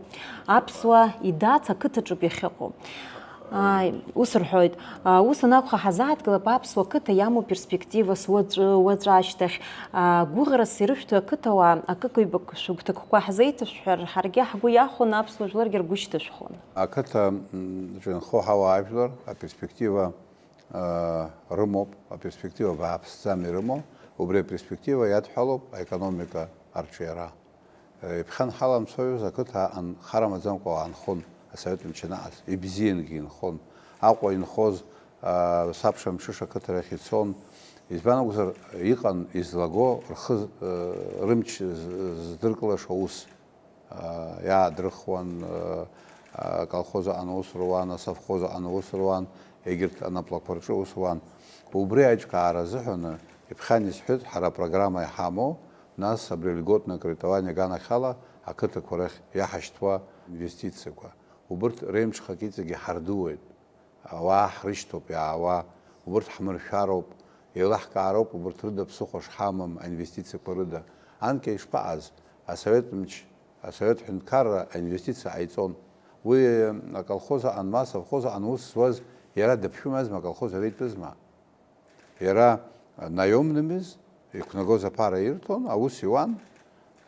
Аԥсуа идац ақыҭаҿоуп иахьыҟоу. Ааи, ус рҳәоит. А, ус анакәха, ҳазааҭгылап аԥсуа қыҭа иамоу перспективас уаҵәы, уаҵәы ашьҭахь. А, гәыӷрас ирышәҭои ақыҭауаа, акык-ҩбак шәыгәҭакқәа ҳзеиҭашәҳәар, ҳаргьы ҳгәы иахәон, аԥсуа жәларгьы ргәы ишьҭышәхон. Ақыҭа, м, зҿынхо ҳауаажәлар аперспектива, а, рымоуп, аперспектива бааԥсӡам ирымоу, убри аперспектива иадҳәалоуп аекономика арҿиара. Иԥхьан ҳаламцәажәоз ақыҭа аан хар амаӡамкәа аанхон, асовет мчы анаҟаз, ибзиангьы инхон. Аҟәа инхоз, аа, сабша мҽыша ақыҭа рахь ицон. Избан акәзар, иҟан излаго рхы, э, рымч з-, здыркылаша ус. Аа, иаадрыхуан, э, аколхоз аҟны аус руан, асовхоз аҟны аус руан, егьырҭ анаплакқәа рҿы аус руан. Убри аиҿкаара азыҳәаны, иԥхьан исҳәеит, ҳара апрограмма иҳамоу, нас абри альготное кредитование аганахьала ақыҭақәа рахь иаҳашьҭуа инвестициақәа. Убырҭ реимҽхак иҵегьы ҳардууеит. Ауаа ҳрышьҭоуп иаауа. Убырҭ ҳмыршәароуп. Еилаҳкаароуп убырҭ рыда ԥсыхәа шҳамам аинвестициақәа рыда. Анкьа ишԥаҟаз? Асовет мч, асовет ҳәынҭқарра аинвестициа ҟаиҵон. Уи аколхоз аҟан, ма асовхоз аҟан ус зуаз иара дыԥшәымазма, аколхоз иара итәызма? Иара наемными, иқәнагоз аԥара ирҭон, аус иуан,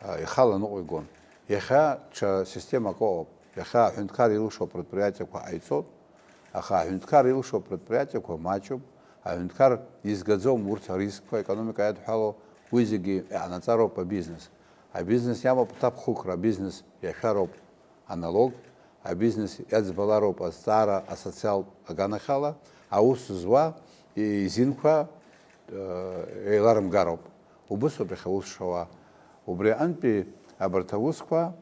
а, ихала ныҟәигон. Иахьа ҽа системак ыҟоуп. Иахьа аҳәынҭқар илшо апредприятиеқәа ҟаиҵоит, аха аҳәынҭқар илшо апредприятиеқәа маҷуп. Аҳәынҭқар изгаӡом урҭ арискқәа, аекономика иадҳәало, уи зегьы иҟанаҵароуп абизнес. Абизнес иамоуп аҭакԥхықәра, абизнес иашәароуп аналог, абизнес иаӡбалароуп азҵаара асоциалтә аганахьала, аус зуа изинқәа, э, еиларымгароуп. Убысоуп иахьа аус шауа. Убри аҟынтәи абарҭ аусқәа,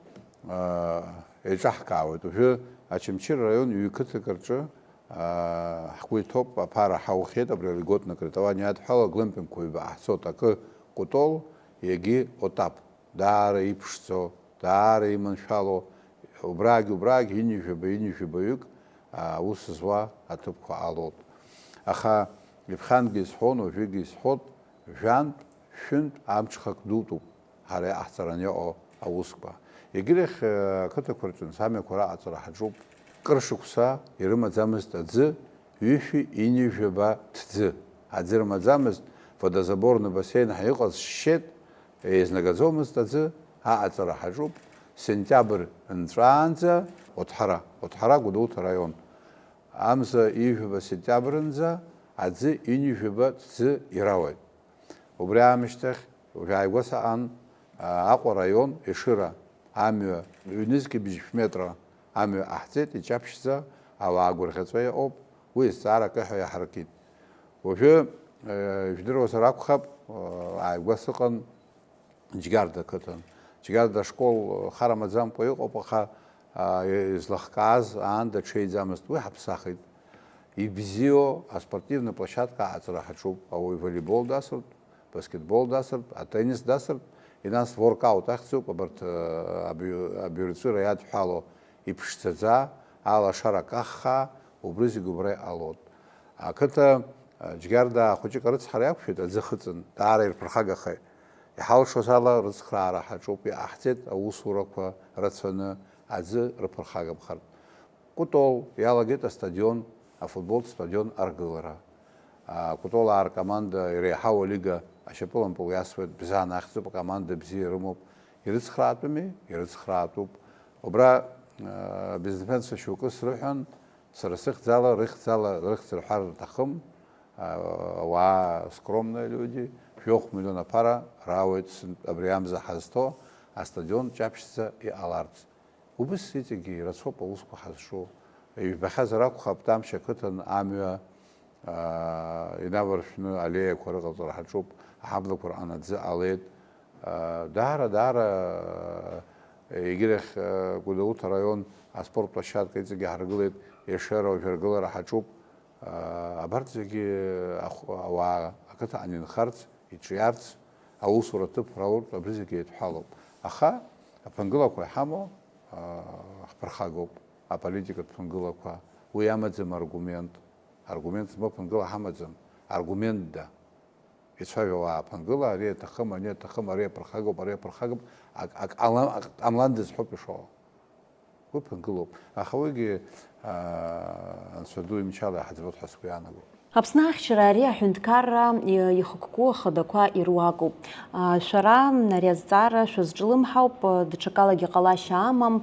э, еиҿаҳкаауеит. Уажәы Очамчыра араион ҩ-қыҭак рҿы, э, ҳгәы иҭоуп, аԥара ҳаухьеит, абри альготное кредитование иадҳәало, глэмпингқәа ҩба ҟаҳҵоит, акы Кәтол, егьи Отап. Даара иԥшӡоу, даара иманшәалоу, убраагь, убраагь ҩынҩажәаба, ҩынҩажәабаҩык, а, аус зуа аҭыԥқәа алоуп. Аха иԥхьангьы исҳәон, уажәыгьы исҳәоит, жәантә, шәынтә амҽхак дутәуп ҳара иҟаҳҵараны иҟоу аусқәа. Егьырахь, э, ақыҭақәа рҿынӡа амҩақәа раҟаҵара ҳаҿуп. Кыр шықәса ирымаӡамызт аӡы, ҩышәи ҩынҩажәаба ҭӡы. Аӡы рымаӡамызт, водозаборный бассейн ҳәа иҟаз шьшьеит, еизнагаӡомызт аӡы, аҟаҵара ҳаҿуп, сентиабр нҵәаанӡа Оҭҳара, Оҭҳара Гәдоуҭа араион. Амза ҩажәаба сентиабрынӡа аӡы ҩынҩажәаба ҭӡы ирауеит. Убри аамышьҭахь, уажә ааигәа саҟан, а, Аҟәа араион, Ешыра, амҩа, ҩнызқьи бжьышә метра амҩа ҟаҳҵеит, иҷаԥшьӡа, ауаа гәырӷьаҵәа иҟоуп, уи азҵаара акы ҳәа иаҳаркит. Уажәы, э, жәдыруазар акәхап, э, ааигәа сыҟан Џьгьарда ақыҭан. Џьгьарда ашкол, э, хар амаӡамкәа иҟоуп, аха, а, излахкааз аанда ҽеиӡамызт, уи ҳаԥсахит. Ибзиоу аспортивный площадка аҟаҵара ҳаҿуп, ауаҩ волейбол дасыртә, баскетбол дасыртә, атеннис дасыртә, Нас воркаут ахьӡуп, абарҭ, э, абаҩ-, абаҩрҵәыра иадҳәало иԥшӡаӡа, алашара каххаа, убри зегь убра иҟалоит. Ақыҭа, э, џьгьарда хәыҷык арыцҳара иақәшәеит, аӡы хыҵын, даара ирԥырхагахеит. Иҳалшоз ала рыцхраара ҳаҿуп, иҟаҳҵеит аусурақәа рацәаны аӡы рыԥырхагамхартә. Кәтол иалагеит астадион, афутболтә стадион аргылара. А, Кәтолаа ркоманда иреиҳау алига ашьапылампыл иасуеит, Бзан ахьӡуп акоманда бзиа ирымоуп. Ирыцхраатәыми? Ирыцхраатәуп. Убра, а, бизнесменцәа шьоукы срыҳәан, сара сыхьӡала, рыхьӡала, рыхьӡ рҳәар рҭахым. А, ауаа скромные люди, жәохә миллион аԥара раауеит сынтә абри амза ҳазҭо астадион ҷаԥшьӡа иҟаларц. Убыс иҵегьы ирацәоуп аусқәа ҳазҿу. Ижәбахьазар акәхап, Тамшь ақыҭан амҩа, аа, инаваршәны аллеиақәа рыҟаҵара ҳаҿуп, аҳаблақәа рҟанаӡы ҟалеит. Аа, даара, даара, егьирахь, аа, Гәдоуҭа араион аспорт площадка иҵегьы ҳаргылеит, Ешера уажә аргылара ҳаҿуп. Аа, абарҭ зегьы ахә-, ауаа ақыҭаҟны инхарц, иҿиарц, аусура ҭыԥ рауртә абри зегьы еидҳәалоуп. Аха аԥынгылақәа иҳамоу, аа, ҳԥырхагоуп, аполитикатә ԥынгылақәа, уи амаӡам аргумент. Аргумент змоу ԥынгыла ҳамаӡам, аргументда. Ицәажәауа ааԥынгыла, ари аҭахым, ани аҭахым, ари аԥырхагоуп, ари аԥырхагоуп, ак, ак ҟалам-, ак ҟамландаз ҳәоуп ишоу. Уи ԥынгылоуп. Аха уигьы, аа, Анцәа ду имчала иҳаӡбоит ҳәа сгәы иаанагоит. Аԥсны ахьчара ари аҳәынҭқарра, э, ихықәкы ахадақәа ируакуп. А, шәара ари азҵаара шәазҿлымҳауп, э, даҽакалагьы ҟалашьа амам.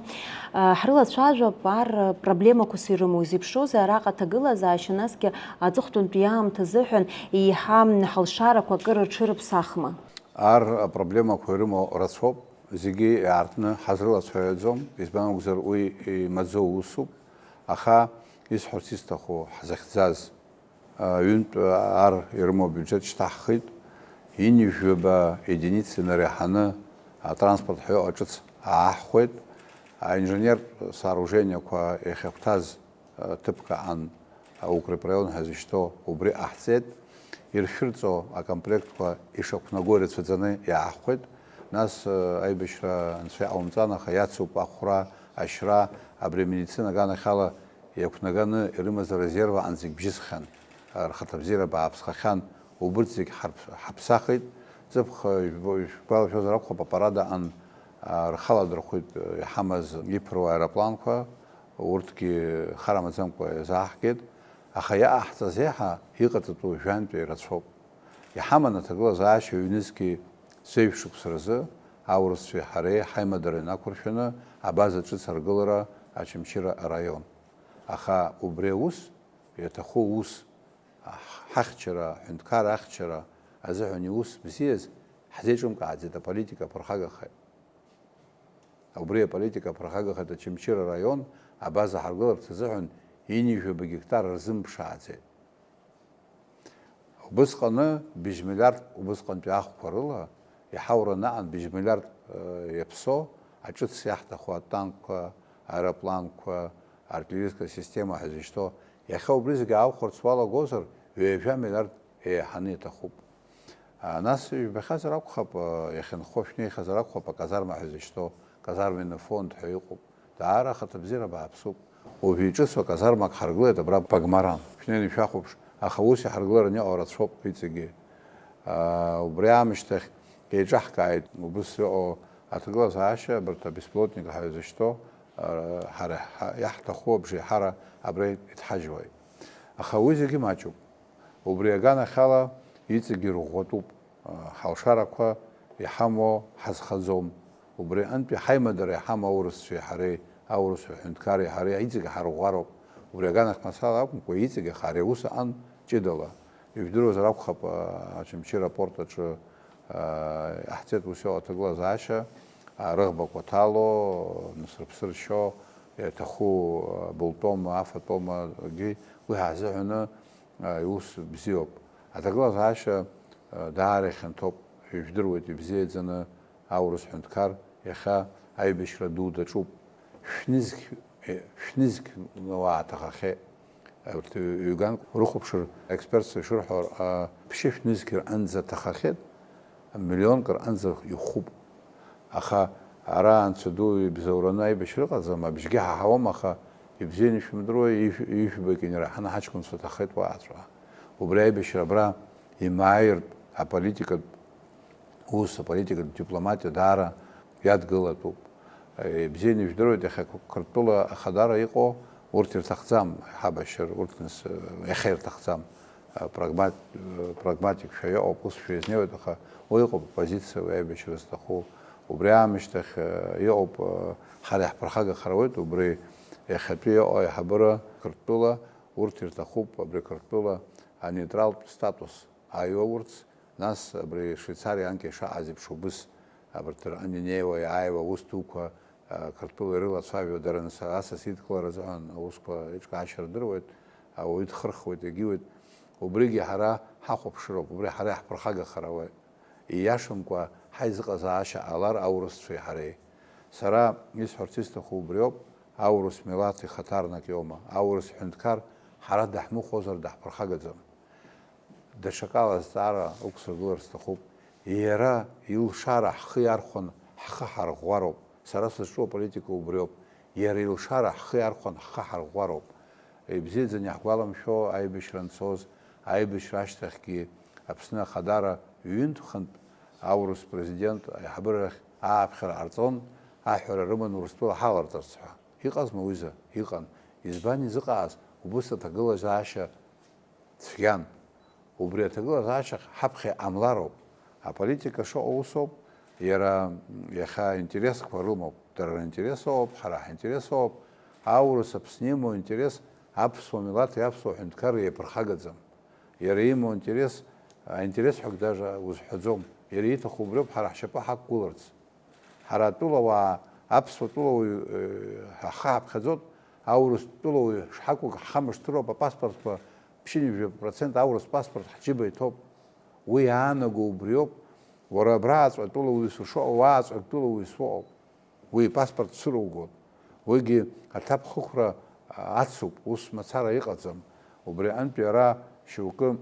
Э, ҳрылацәажәап, ар, э, проблемақәас ирымоу зеиԥшроузеи араҟа аҭагылазаашьа, насгьы аҵыхәтәантәи аамҭа азыҳәан еиҳа ҳалшарақәа акыр рҽырыԥсахма? Ар апроблемақәа ирымоу рацәоуп, зегьы иаартны ҳазрылацәажәаӡом, избан акәзар, уи имаӡоу усуп, аха исҳәарц исҭаху, ҳзахьӡаз, а, ҩынтә ар ирымоу абиуџьет шьҭаҳхит, ҩынҩажәаба единица инареиҳаны атранспорт ҳәа иҟоу ҿыц ааҳхәеит, аинженертә сооружениеқәа иахьахәҭаз ҭыԥк аан, Укрепрайон ҳәа зышьҭоу убри ҟаҳҵеит. Иршәырҵо акомплектқәа ишақәнаго ирацәаӡаны иаахәеит. Нас, э, аибашьра анцәа иҟаумҵан, аха иацуп ахәра, ашьра, абри амедицина аганахьала иақәнаганы ирымаз арезерв аан зегь бжьысхьан, э, рхаҭабзиара бааԥсхахьан, убырҭ зегь ҳарԥ-, ҳаԥсахит. Ҵыԥх, э, ижәбо-, ижәгәалашәозар акәхап, апарад аан, э, рхаладырхәит, э, иҳамаз иԥыруа аеропланқәа. Урҭгьы хар амаӡамкәа иазааҳгеит, аха иаҟаҳҵаз еиҳа иҟаҵатәу жәантәи рацәоуп. Иҳаман аҭагылазаашьа ҩнызқьи сеижә шықәса рзы аурысцәеи ҳареи ҳаимадара инақәыршәаны абаза ҿыц аргылара Очамчыра араион. Аха убри аус, иаҭаху аус, ҳ-, ҳахьчара, ҳҳәынҭқарра ахьчара азыҳәан иус бзиаз ҳзеиҿымкааӡеит, аполитика ԥырхагахеит. Убри аполитика ԥырхагахеит Очамчыра араион, абаза ҳаргыларц азыҳәан ҩынҩажәаба гектар рзымԥшааӡеит. Убысҟаны быжь миллиард убысҟантәи ахәқәа рыла иҳаураны аан быжь миллиард, э, иаԥсоу аҿыц иаҳҭаху атанкқәа, аеропланқәа, артиллерийская система ҳәа зышьҭоу, иахьа убри зегьы аахәарц уалагозар, ҩажәа миллиард еиҳаны иҭахуп. А, нас ижәбахьазар акәхап, а, иахьынхо шәнеихьазар акәхап, аказарма ҳәа зышьҭоу, казарменный фонд ҳәа иҟоуп. Даара ахаҭабзиара бааԥсуп. Уажә иҿыцу аказармак ҳаргылеит абра Багмаран. Шәнеины шәахәаԥш, аха ус иҳаргылараны иҟоу рацәоуп иҵегьы. А, убри аамышьҭахь еиҿаҳкааит, убыс иҟоу аҭагылазаашьа, абарҭ абесплотник ҳәа изышьҭоу, а, ҳара ҳа-, иаҳҭаху абжеиҳара абра иҭҳажьуеит. Аха уи зегьы маҷуп. Убри аганахьала иҵегьы ирӷәӷәатәуп, ҳалшарақәа иҳамоу ҳазхаӡом. Убри аҟынтәи ҳаимадара иҳамоу аурысцәеи ҳареи, аурыс аҳәынҭқарреи ҳареи иҵегьы ҳарӷәӷәароуп. Убри аганахь мацара акәымкәа, иҵегьы иаха ари аус аан ҷыдала. Ижәдыруазар акәхап, Очамчыра апорт аҿы иҟаҳҵеит ус иоуа аҭагылазаашьа, рыӷбақәа ҭало, нас рыԥсы ршьо, иаҭаху абылтәома, афатәомагьы уи ҳазыҳәаны, а, иус бзиоуп. Аҭагылазаашьа, а, даара ихьанҭоуп, ижәдыруеит ибзиаӡаны аурыс ҳәынҭқар иахьа аибашьра ду даҿуп. Шәнызқь, е, шәнызқь уаа ҭахахьеит. Урҭ ҩ-, ҩганк урыхәаԥшыр, аекспертцәа ишырҳәо, а, ԥшьышә нызқь рҟынӡа ҭахахьеит, миллионк рҟынӡа ихуп. Аха ара Анцәа ду ибзоураны аибашьра ыҟаӡам, абжьгьы ҳаҳауам, аха ибзианы ишәымдыруа, ижә-, ижәбагьы инраҳаны ҳаҷкәынцәа ҭахеит уаҟаҵәҟьа. Убри аибашьра абра имааиртә аполитикатә ус, аполитикатә дипломатиа даара иадгылатәуп. Ибзианы ижәдыруеит, иахьа Қырҭтәыла ахадара иҟоу урҭ ирҭахӡам, иҳабашьыр, урҭ нас, иахьа ирҭахӡам. Прагмат-, прагматикшәа иҟоуп, усшәа изнеиуеит, аха уи ыҟоуп, оппозициа уи аибашьра зҭаху. Убри аамышьҭахь, э, иҟоуп, э, ҳара иаҳԥырхагахар ауеит, убри иахьатәи иҟоу аиҳабыра Қырҭтәыла, урҭ ирҭахуп абри Қырҭтәыла анейтралтә статус аиуаурц, нас абри Швеицариа анкьа ишаҟаз еиԥш убыс абарҭ рҟны инеиуа, иааиуа аус дуқәа, э, Қырҭтәыла ирылацәажәо, дара нас асас идкылара азыҳәан аусқәа еиҿкаашьа рдыруеит, ауаҩы дхырхуеит, егьиуеит. Убригьы ҳара ҳахәаԥшыроуп, убри ҳара иаҳԥырхагахар ауеит. Ииашамкәа ҳаизыҟазаашьа ҟалар аурысцәеи ҳареи. Сара исҳәарц исҭаху убриоуп, аурыс милаҭ ихаҭарнак иоума, аурыс ҳәынҭқар ҳара даҳмыхәозар даҳԥырхагаӡам. Даҽакала азҵаара ықәсыргылар сҭахуп. Иара илшара ҳхы иархәан ҳхы ҳарӷәӷәароуп. Сара сызҿу аполитика убриоуп. Иара илшара ҳхы иархәан ҳхы ҳарӷәӷәароуп. Ибзиаӡаны иаҳгәаламшәо аибашьра анцоз, аибашьра ашьҭахьгьы Аԥсны Ахадара ҩынтә-хынтә аурыс президент аиҳабыра рахь ааԥхьара ҟарҵон, аҳәара рыман Урыстәыла ҳаларҵарц ҳәа. Иҟазма уҩыза? Иҟан. Избан изыҟааз? Убыс аҭагылазаашьа цәгьан. Убри аҭагылазаашьахь ҳаԥхьа иҟамлароуп. Аполитика шыҟоу усоуп, иара иахьа интересқәа рымоуп, дара ринтерес ыҟоуп, ҳара ҳинтерес ыҟоуп. Аурыс Аԥсны имоу интерес аԥсуа милаҭи аԥсуа ҳәынҭқарреи иаԥырхагаӡам. Иара имоу интерес, аинтерес ҳәагь даже узҳәаӡом. Иара ииҭаху убриоуп ҳара ҳшьапы ҳақәгыларц. Ҳара атәылауаа, аԥсуа тәылауаҩ, э, ҳхы ҳаԥхьаӡоит, аурыс тәылауаҩ шҳакәу ҳхы амышҭыроуп, апаспортқәа ԥшьынҩажәа процент аурыс паспорт ҳџьыба иҭоуп. Уи иаанаго убриоуп. Уара абрааҵәҟьа тәылауаҩыс ушыҟоу, уааҵәҟьа тәылауаҩыс уҟоуп. Уи ипаспорт цәыругоит. Уигьы аҭакԥхықәра ацуп, ус мацара иҟаӡам. Убри аҟынтәи ара шьоукы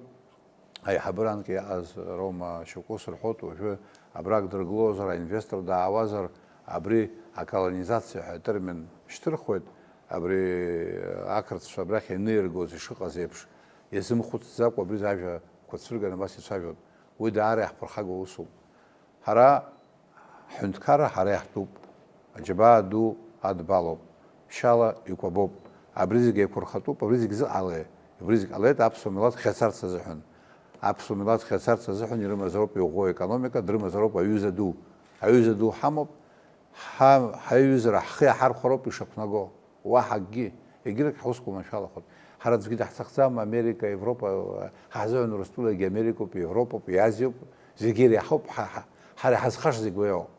аиҳабыранк иааз роума шьоукы ус рҳәоит, уажәы абрак дыргылозар, аинвестор даауазар, абри аколонизациа ҳәа атермин шьҭырхуеит, абри ақырҭцәа абрахь ианеиргоз ишыҟаз еиԥш, иазымхәыцӡакәа абри зажәақәа цәырганы абас ицәажәоит. Уи даара иаҳԥырхагоу усуп. Ҳара Ҳҳәынҭқарра ҳара иаҳтәуп. Аџьабаа ду адбалоуп. Ԥшьаала икәабоуп. Абри зегь еиқәырхатәуп, абри зегь зыҟалеи? Абри зегь ҟалеит аԥсуа милаҭ хьацарц азыҳәан. Аԥсуа милаҭ хьацарц азыҳәан ирымазароуп иӷәӷәоу аекономика, дрымазароуп аҩыза ду. Аҩыза ду ҳамоуп, ҳа-, ҳаиҩызара ҳхы иаҳархәароуп ишақәнаго. Уаҳа акгьы, егьырҭ ҳусқәа маншәалахоит. Ҳара аӡәгьы даҳҭахӡам, Америка, Европа, ҳа ҳзыҳәан Урыстәылагьы Америкоуп, Европоуп, Азиоуп, зегьы иреиҳауп, ҳа, ҳа, ҳара иҳазхаша зегь уи ауп.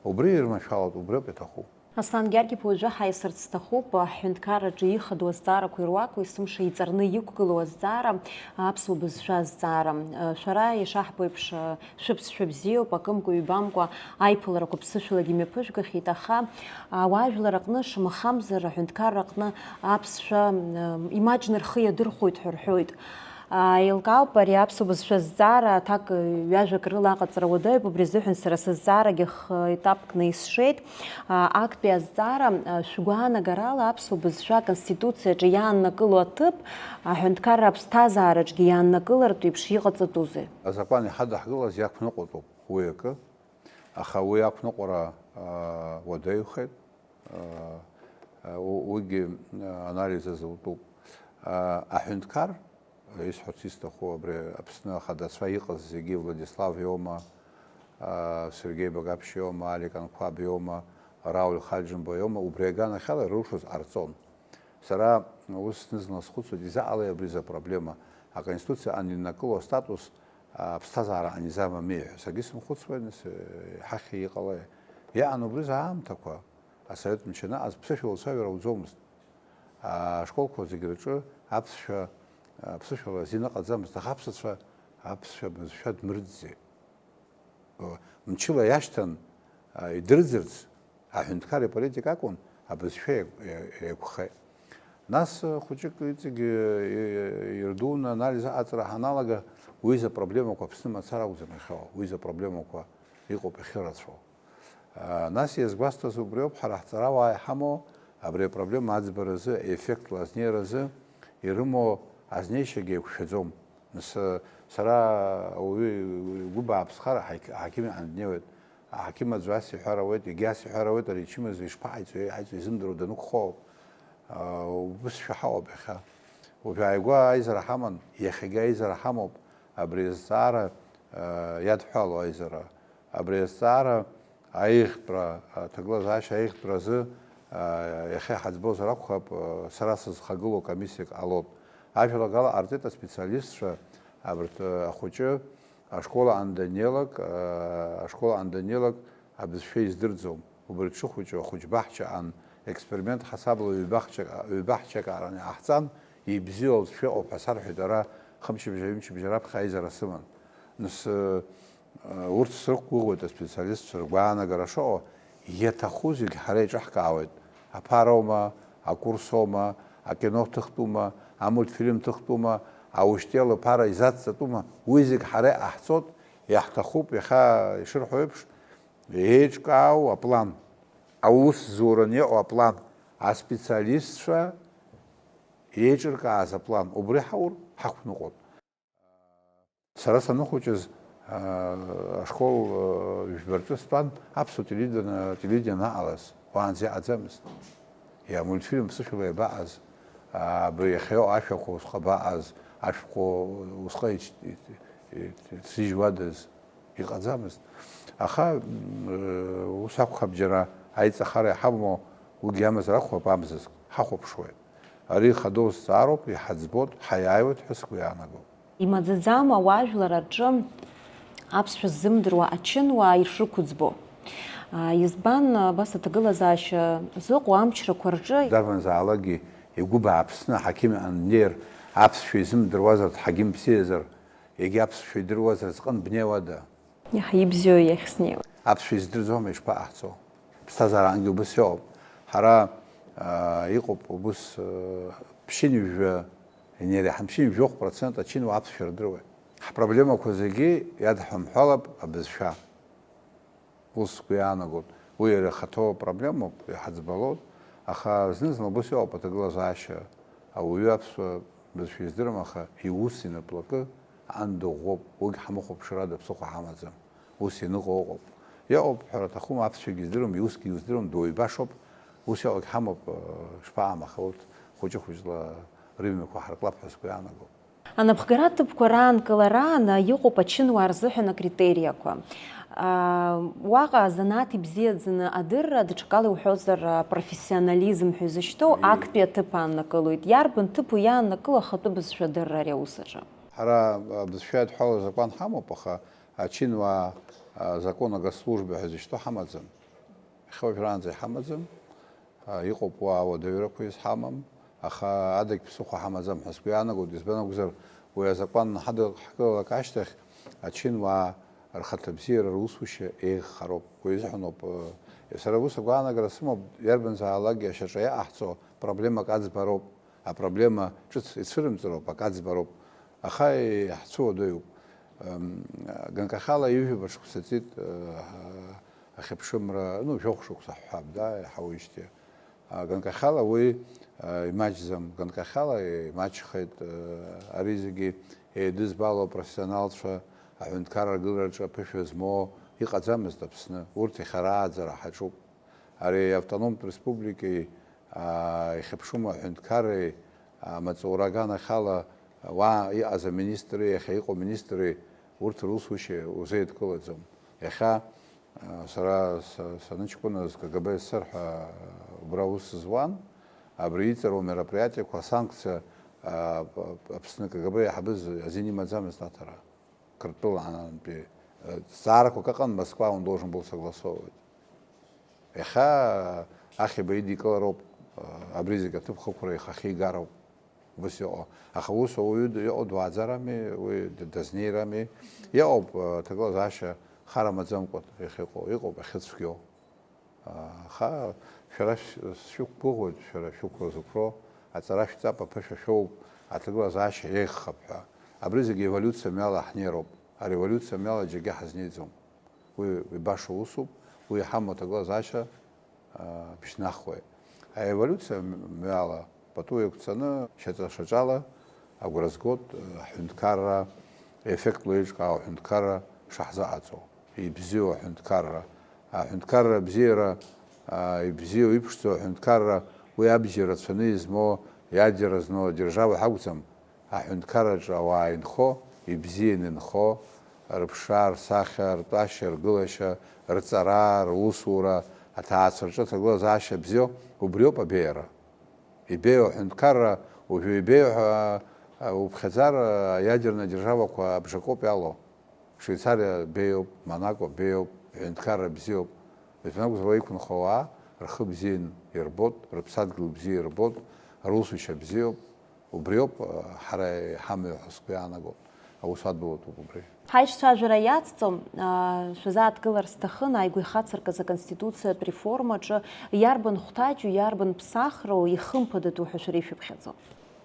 Убри ирманшәалоуп, убриоуп иаҭаху. Аслан Гьаргь-иԥа, уажәы ҳаиасырц сҭахуп, аҳәынҭқарраҿы ихадоу азҵаарақәа ируаку есымша иҵарны иқәгылоу азҵаара, аԥсуа бызшәа азҵаара. Шәара ишаҳбо еиԥш, шәыԥсшәа бзиоуп, акымкәа-ҩбамкәа аиԥыларақәа ԥсышәалагьы мҩаԥыжәгахьеит, аха ауаажәлар аҟны, шамахамзар, аҳәынҭқарра аҟны аԥсшәа, м, имаҷны рхы иадырхәоит ҳәа рҳәоит. Еилкаауп, ари аԥсуа бызшәа азҵаара аҭак ҩажәак рыла аҟаҵара уадаҩуп, убри азыҳәан сара сызҵаарагьы х-, етапк наисшеит. Актәи азҵаара, шәгәаанагарала аԥсуа бызшәа Аконституциаҿы иааннакыло аҭыԥ, аҳәынҭқарра аԥсҭазаараҿгьы иааннакылартә еиԥш иҟаҵатәузеи? Азакәан иҳадаҳгылаз иақәныҟәатәуп уи акы, аха уи ақәныҟәара, а, уадаҩхеит, а, а, у-, уигьы, а, анализ азутәуп. А, аҳәынҭқар, исҳәарц исҭаху, абри Аԥсны ахадацәа иҟаз зегьы, Владислав иоума, а, Сергеи Багаԥшь иоума, Алик Анқәаб иоума, Рауль Хаџьымба иоума, убри аганахьала ирылшоз ҟарҵон. Сара ус зны-зынла схәыцуеит, изаҟалеи абри за проблема, аконституциа аниннакыло астатус, аԥсҭазаара анизамами ҳәа. Саргьы сымхәыцуан, с-, иҳахьи иҟалеи. Иаан убри за аамҭақәа, асовет мчы анаҟаз ԥсышәала уцәажәар ауӡомызт. Ашколқәа зегь рҿы аԥсшәа, аԥсышәала азин ыҟаӡамызт, аха аԥсацәа аԥсшәа бызшәа дмырӡӡеит. Мчыла иашьҭан, а, идырӡырц, аҳәынҭқар иполитика акәын, абызшәа еи-, еи-, еиқәхеит. Нас, а, хәыҷык иҵегь, а, и-, ирдуны анализ аҟаҵара ҳаналага, уи изы апроблемақәа Аԥсны мацара акәӡам иахьоу, уи изы апроблемақәа иҟоуп иахьырацәоу. Нас иазгәасҭаз убриоуп, ҳара ҳҵарауаа иҳамоу абри апроблема аӡбаразы, еффектла азнеиразы ирымоу азнеишьагьы еиқәшәаӡом. Нас, сара ауаҩы игәы бааԥсхар, аҳақь-, аҳақьым иҟны днеиуеит. Аҳақьым аӡәы ас иҳәар ауеит, егьи ас иҳәар ауеит, ари ичымазаҩ ишԥаҟаиҵо, иҟаиҵо изымдыруа данықәхо ауп. Убыс шәаҳауп иахьа. Уажә ааигәа аизара ҳаман, иахьагьы аизара ҳамоуп, абри азҵаара иадҳәалоу аизара. Абри азҵаара аиӷьтәра, аҭагылазаашьа аиӷьтәра азы иахьа иҳаӡбозар акәхап, сара сызхагылоу комиссиак ҟалоит. Ажәалагала ҟарҵеит аспециалистцәа, абарҭ ахәыҷы ашкол аан даннеилак, ашкол аан даннеилак абызшәа издырӡом. Убри дшыхәыҷу ахәыҷбаҳча аан, експеримент ҳасабла ҩбаҳчак, ҩбаҳчак аараны иҟаҳҵан, ибзиоу алҵшәа ыҟоуп ҳәа сарҳәеит, ара хымчыбжьа-ҩымчыбжьа раԥхьа аизара сыман. Нас, урҭ срықәгәыӷуеит аспециалистцәа ргәаанагара шыҟоу, иаҭаху зегь ҳара еиҿаҳкаауеит. Аԥароума, акурсоума, акино ҭыхтәума, амультфильм ҭыхтәума, аушьҭел аԥара изацҵатәума, уи зегь ҳара иҟаҳҵоит, иаҳҭахуп, иахьа ишырҳәо еиԥш, еиҿкаау аплан, аус зураны иҟоу аплан, аспециалистцәа еиҿыркааз аплан, убри ҳаур ҳақәныҟәоит. Сара саныхәыҷыз, аа, ашкол, аа, жәба рҿы стәан, аԥсуа телевидение, телевидение анаҟалаз, уаанӡа иҟаӡамызт. Иа, мультфильм ԥсышәала иабаҟаз, аа, абри иахьа иҟоу ашәақәа усҟа абаҟаз, ашәҟәы усҟа ич-, ит-, ит-, ит-, сзижьуадаз, иҟаӡамызт. Аха, м, ус акәхап, џьара аиҵахара иҳамоу, уигьы амазар акәхап, амзызк ҳахәаԥшуеит. Ари ихадоу зҵаароуп, иҳаӡбоит, ҳаиааиуеит ҳәа сгәы иаанагоит. Имаӡаӡам ауаажәлар рҿы аԥсшәа ззымдыруа ачынуаа ишрықәыӡбо. А, избан, абас аҭагылазаашьа зыҟоу амчрақәа рҿы? Дарбанзаалакгьы игәы бааԥсны аҳақьым иҟны днеир, аԥсшәа изымдыруазар, дҳақьым бзиазар, егьи аԥсшәа идыруазар зҟынтә бнеиуада? Иаҳа ибзиоу иахь снеиуеит. Аԥсшәа издырӡом, ишԥаҟаҳҵо? Ԥсҭазаарангьы убыс иҟоуп. Ҳара, аа, иҟоуп убыс, аа, ԥшьынҩажәа, инеиреиҳан ԥшьынҩажәохә процент ачынуаа аԥсшәа рдыруеит. Ҳпроблемақәа зегьы иадҳамҳәалап абызшәа. Ус сгәы иаанагоит. Уи иара ихаҭоу апроблемоуп, иҳаӡбалоит. Аха зны-зынла убыс иҟоуп аҭагылазаашьа. Ауаҩы аԥсуа бызшәа издырам, аха иус инаплакы ан дыӷәӷәоуп, уигь ҳамыхәаԥшыр ада ԥсыхәа ҳамаӡам. Ус ианыҟоу ыҟоуп. Иҟоуп, ҳәара аҭахума, аԥсшәагьы издыруам, иусгьы издыруам, дуаҩбашоуп. Ус иҟоугь ҳамоуп, э, шԥаҟам, аха урҭ хәыҷы-хәыҷла рымҩақәа ҳарклап ҳәа сгәы иаанагоуп. Анапхгара аҭыԥқәа раанкылараан иҟоуп ачынуаа рзыҳәан акритериақәа. Аа, уаҟа азанааҭ ибзиаӡаны адырра, даҽакала иуҳәозар, профессионализм ҳәа изышьҭоу актәи аҭыԥ ааннакылоит. Иарбан ҭыԥу иааннакыло ахатәы бызшәа адырра ари аус аҿы? Ҳара абызшәа иадҳәалоу азакәан ҳамоуп, аха ачынуаа, а, закон о госслужбе ҳәа изышьҭоу ҳамаӡам. Иахьа уажәраанӡа иҳамаӡам. А, иҟоуп уа ауадаҩрақәа изҳамам, аха адагь ԥсыхәа ҳамаӡам ҳәа сгәы иаанагоит, избан акәзар, уи азакәан ҳадыхкылалак ашьҭахь ачынуаа рхаҭабзиара русушьа еиӷьхароуп. Уи азыҳәаноуп, э, сара ус агәаанагара сымоуп, иарбанзаалакгьы ашьаҿа иҟаҳҵо проблемак аӡбароуп, апроблема ҿыц ицәырымҵроуп, ак аӡбароуп. Аха иаҳцәыуа даҩуп. Ам, ганкахьала ҩажәа шықәса ҵит, э, ахьыԥшымра, ну, жәохә шықәса ҳҳәап, да, иаҳауижьҭеи. А, ганкахьала уи, э, имаҷӡам, ганкахьала имаҷхеит, э, ари зегьы еидызбало апрофессионалцәа аҳәынҭқарра аргылараҿы аԥышәа змоу иҟаӡамызт Аԥсны, урҭ иахьа рааӡара ҳаҿуп. Ари автономтә республикеи, аа, ихьыԥшума аҳәынҭқарреи, амаҵура аганахьала уа иҟаз аминистри, иахьа иҟоу аминистри, урҭ русушьа узеидкылаӡом. Иахьа, аа, сара са-, саныҷкәыназ К Г Б С С Р ҳәа убра аус зуан, абри иҵару мероприатиақәа, асанкциа, аа, Аԥсны К Г Б аиҳабыз азин имаӡамызт аҭара. Қырҭтәылантәи, э, зҵаарақәак ыҟан, Москва он должен был согласовывать. Иахьа, э, Ахиба идикылароуп, э, абри зегь аҭыԥ хықәра ихахьигароуп, убас иҟоу. Аха ус ауаҩы д-, иҟоу дуааӡарами, уи д-, дазнеирами? Иҟоуп, э, аҭагылазаашьа хар амаӡамкәа иахьыҟоу, иҟоуп иахьыцәгьоу. Аха шәара шә-, шәықәгәыӷуеит, шәара шәықәра зықәроу, аҵара шәҵап, аԥышәа шәоуп, аҭагылазаашьа еиӷьхап ҳәа. Абри зегьы еволиуциа мҩала ҳнеироуп. Ареволиуциа мҩала џьаргьы ҳазнеиӡом. Уи, уи баша усуп, Уи иҳамоу аҭагылазаашьа бжьнахуеит. Аеволиуциа мҩала пату еиқәҵаны, шьаҿа-шьаҿала агәра згоит, ҳҳәынҭқарра еффектла еиҿкаау аҳәынҭқарра шаҳзыҟаҵо, ибзиоу аҳәынҭқарра, аҳәынҭқарра абзиара, ибзиоу иԥшӡоу аҳәынҭқарра, уи абџьар рацәаны измоу, иадиара зну адержава ҳакәӡам. Аҳәынҭқарраҿы ауаа инхо, ибзианы инхо, рыԥшра, рсахьа, ртәашьа, ргылашьа, рҵара, русура, аҭаацәа рҿы аҭагылазаашьа бзиоу, убриоуп абеиара. Ибеиоу аҳәынҭқарра, уажәы ибеиоу ҳәа, а, уԥхьаӡар, а, аиадерна адержавақәа абжакоуп иалоу. Швеицариа беиоуп, Монако беиоуп, ҳәынҭқарра бзиоуп. Избан акәзар, уа иқәынхо ауаа рхы бзиан ирбот, рыԥсадгьыл бзиа ирбот, русушьа бзиоуп. Убриоуп, а, ҳара иҳамҩу ҳәа сгәы иаанагоит. Аус адулатәуп убри. Ҳаишьцәажәара иацҵо, а, шәазааҭгылар сҭахын, ааигәа ихацыркыз аконституциатә реформаҿы иарбан хәҭаҷу, иарбан ԥсахроу ихымԥадатәу ҳәа шәара ишәыԥхьаӡо?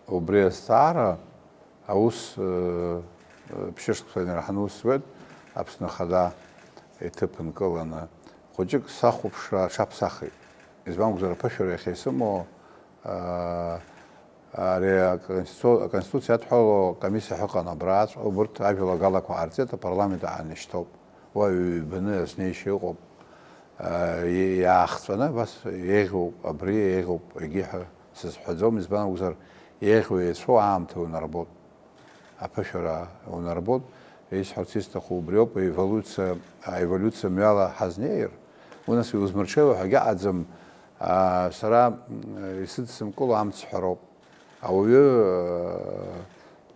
Убри азҵаара аус, э, э, ԥшьышықәса инарҳаны ус зуеит, Аԥсны Ахада иҭыԥ нкыланы. Хәыҷык сахәаԥшра аҽаԥсахит. Избан акәзар, аԥышәара иахьа исымоу, э, ари аконститу-, аконституциа иадҳәало акомиссиа ҳәа ыҟан абраҵәҟьа, убырҭ ажәалагалақәа ҟарҵеит, апарламент аан ишьҭоуп. Уа ҩбаны азнеишьа ыҟоуп. Э, и-, иаахҵәаны абас еиӷьуп, абри еиӷьуп, егьи ҳәа сызҳәаӡом, избан акәзар, еиӷьу еицәоу аамҭа унарбот. Аԥышәара унарбот, исҳәарц исҭаху убриоуп, аеволюциа, аеволюциа мҩала ҳазнеир, уи нас иузмырҽеиуа ҳәа агьаҟаӡам, аа, сара, м, исыдсымкыло амц ҳәароуп. Ауаҩы, э,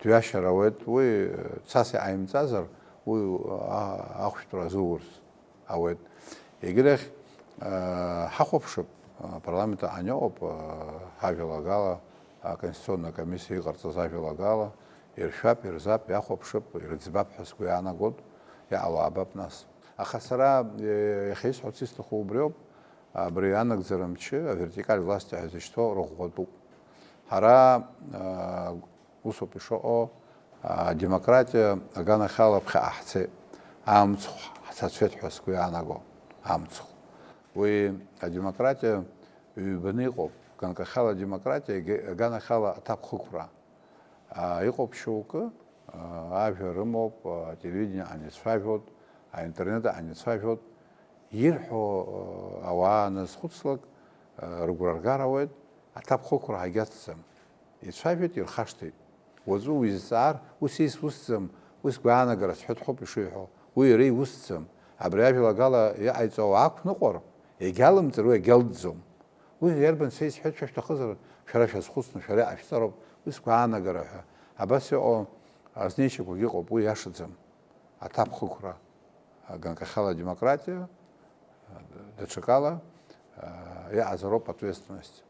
дҩашьар ауеит, уи, э, цас иҟаимҵазар, уи, а-, ахәшәтәра азуурц. Ауеит. Егьырахь, аа, ҳахәаԥшып, апарламент аҟны иҟоуп, аа, ҳажәалагала, аконституционная комиссиа иҟарҵаз ажәалагала, иршәап, ирзап, иахәаԥшып, ирыӡбап ҳәа сгәы иаанагоит, иҟало аабап нас. Аха сара, е, иахьа исҳәарц исҭаху убриоуп, абри анагӡара мчы, авертикаль власти ҳәа изышьҭоу рыӷәӷәатәуп. Ҳара, аа, Усоуп ишыҟоу, а, адемократиа аганахьала ԥхьаҟа ҳцеит. Амцхә ҳцацәеит ҳәа сгәы иаанаго, амцхә. Уи адемократиа ҩбаны иҟоуп, ганкахьала адемократиа, егьи-, аганахьала аҭакԥхықәра. А, иҟоуп шьоукы, а, ажәа рымоуп, а, ателевидение аҟны ицәажәоит, аинтернет аҟны ицәажәоит. Ирҳәо, а, ауаа аназхәыцлак, а, рыгәра ргар ауеит, аҭакԥхықәра ҳагьацҵам. Ицәажәеит, ирхашҭит. Уаҵәы уизҵаар, ус исусӡам, ус гәаанагара сҳәеит ҳәоуп ишиҳәо. Уи иара иусӡам. Абри ажәалагала иҟаиҵо уаақәныҟәар, егьалымҵыр, уи агьалҵӡом. Уи иарбан са исҳәеит, шәа шәҭахызар, шәара шәазхәыцны, шәара иҟашәҵароуп, ус гәаанагара ҳәа. Абас иҟоу азнеишьақәагьы ыҟоуп, уи иашаӡам. Аҭакԥхықәра, ганкахьала адемократиа, даҽакала, иҟазароуп ответственность.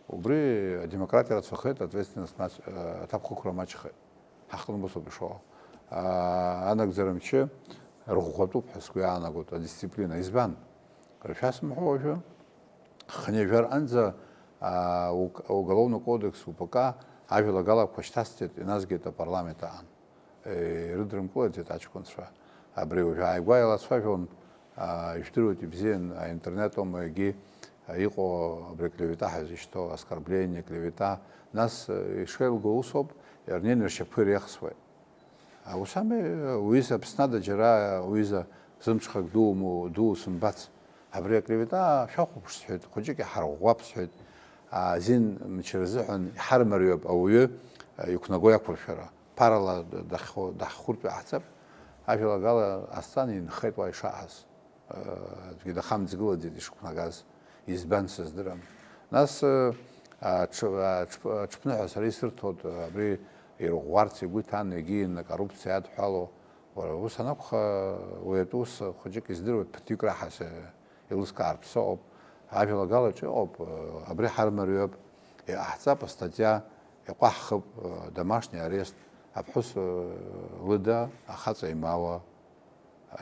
Убри адемократиа рацәахеит, ответственность маҷ-, аҭакԥхықәра маҷхеит. Ҳаҟны усоуп ишыҟоу. Анагӡара мчы рыӷәӷәатәуп ҳәа сгәы иаанагоит, адисциплина. Избан? Шәасымҳәо уажәы? Хынҩажәа рҟынӡа, а, уг-, ауголовный кодекс, У П К, ажәалагалақәа шьҭасҵеит, иназгеит апарламент аан. Е, ирыдрымкылаӡеит аҷкәынцәа. Абри уажәы ааигәа еилацәажәон, а, ижәдыруеит ибзиан, аинтернет аума егьи, а, иҟоу абри клевета ҳәа зышьҭоу, оскорбление, клевета. Нас, э, ишеилго усоуп, рнеины ршьапқәа иреихсуеит. Ус ами, уҩыза Аԥсны ада џьара, уҩыза зымҽхак дуу, ду усымбац. Абри аклевета шәахәаԥш сҳәеит, хәыҷык иҳарӷәӷәап сҳәеит. Азин мчы рзыҳәан иҳармариоуп ауаҩы, а, иқәнаго иақәыршәара. Ԥарала дахьхәы-, даҳхәыртә иаҳҵап. Ажәалагала, Асҭан инхеит уа ишаҳаз. Аӡәгьы дахамҵгылаӡеит ишықәнагаз, избан сыздырам. Нас, а, аҽ-, аҽ-, аҽԥныҳәа сара исырҭоит, абри ирӷәӷәарц игәы иҭан, егьи акоррупциа иадҳәало. Уара, ус анакәха, уи атәы ус хәыҷык издыруеит, ԥыҭҩык раҳа са еилыскаартә сыҟоуп. Ажәалагалаҿ иҟоуп, абри ҳармариоуп, иҟаҳҵап астатиа, иҟәаҳхып, домашний арест, аԥҳәыс лыда, ахаҵа имауа.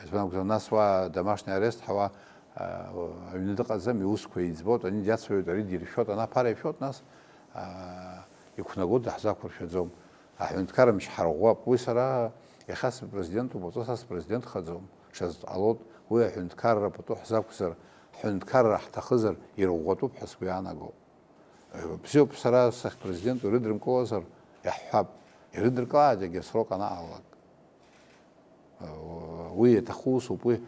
Избан акәзар, нас уа домашний арест ҳауа, а, аҩны дыҟаӡам, иусқәа иӡбоит, ани диацәажәоит, ари диршәоит, ана ԥара ишәоит, нас, а, иқәнаго даҳзақәыршәаӡом. Аҳәынҭқарра мчы ҳарӷәӷәап. Уи сара иахьа сыпрезидентуп, уаҵәы са сыпрезидентхаӡом. ҽазтә ҟалоит, уи аҳәынҭқарра пату ҳзақәзар, ҳҳәынҭқарра ҳҭахызар ирӷәӷәатәуп ҳәа сгәы иаанагоит. Бзиоуп, сара сахьпрезиденту ирыдрымкылозар иаҳҳәап, ирыдыркылааит егьа срок анаалалак. Уи иаҭаху усуп, уи,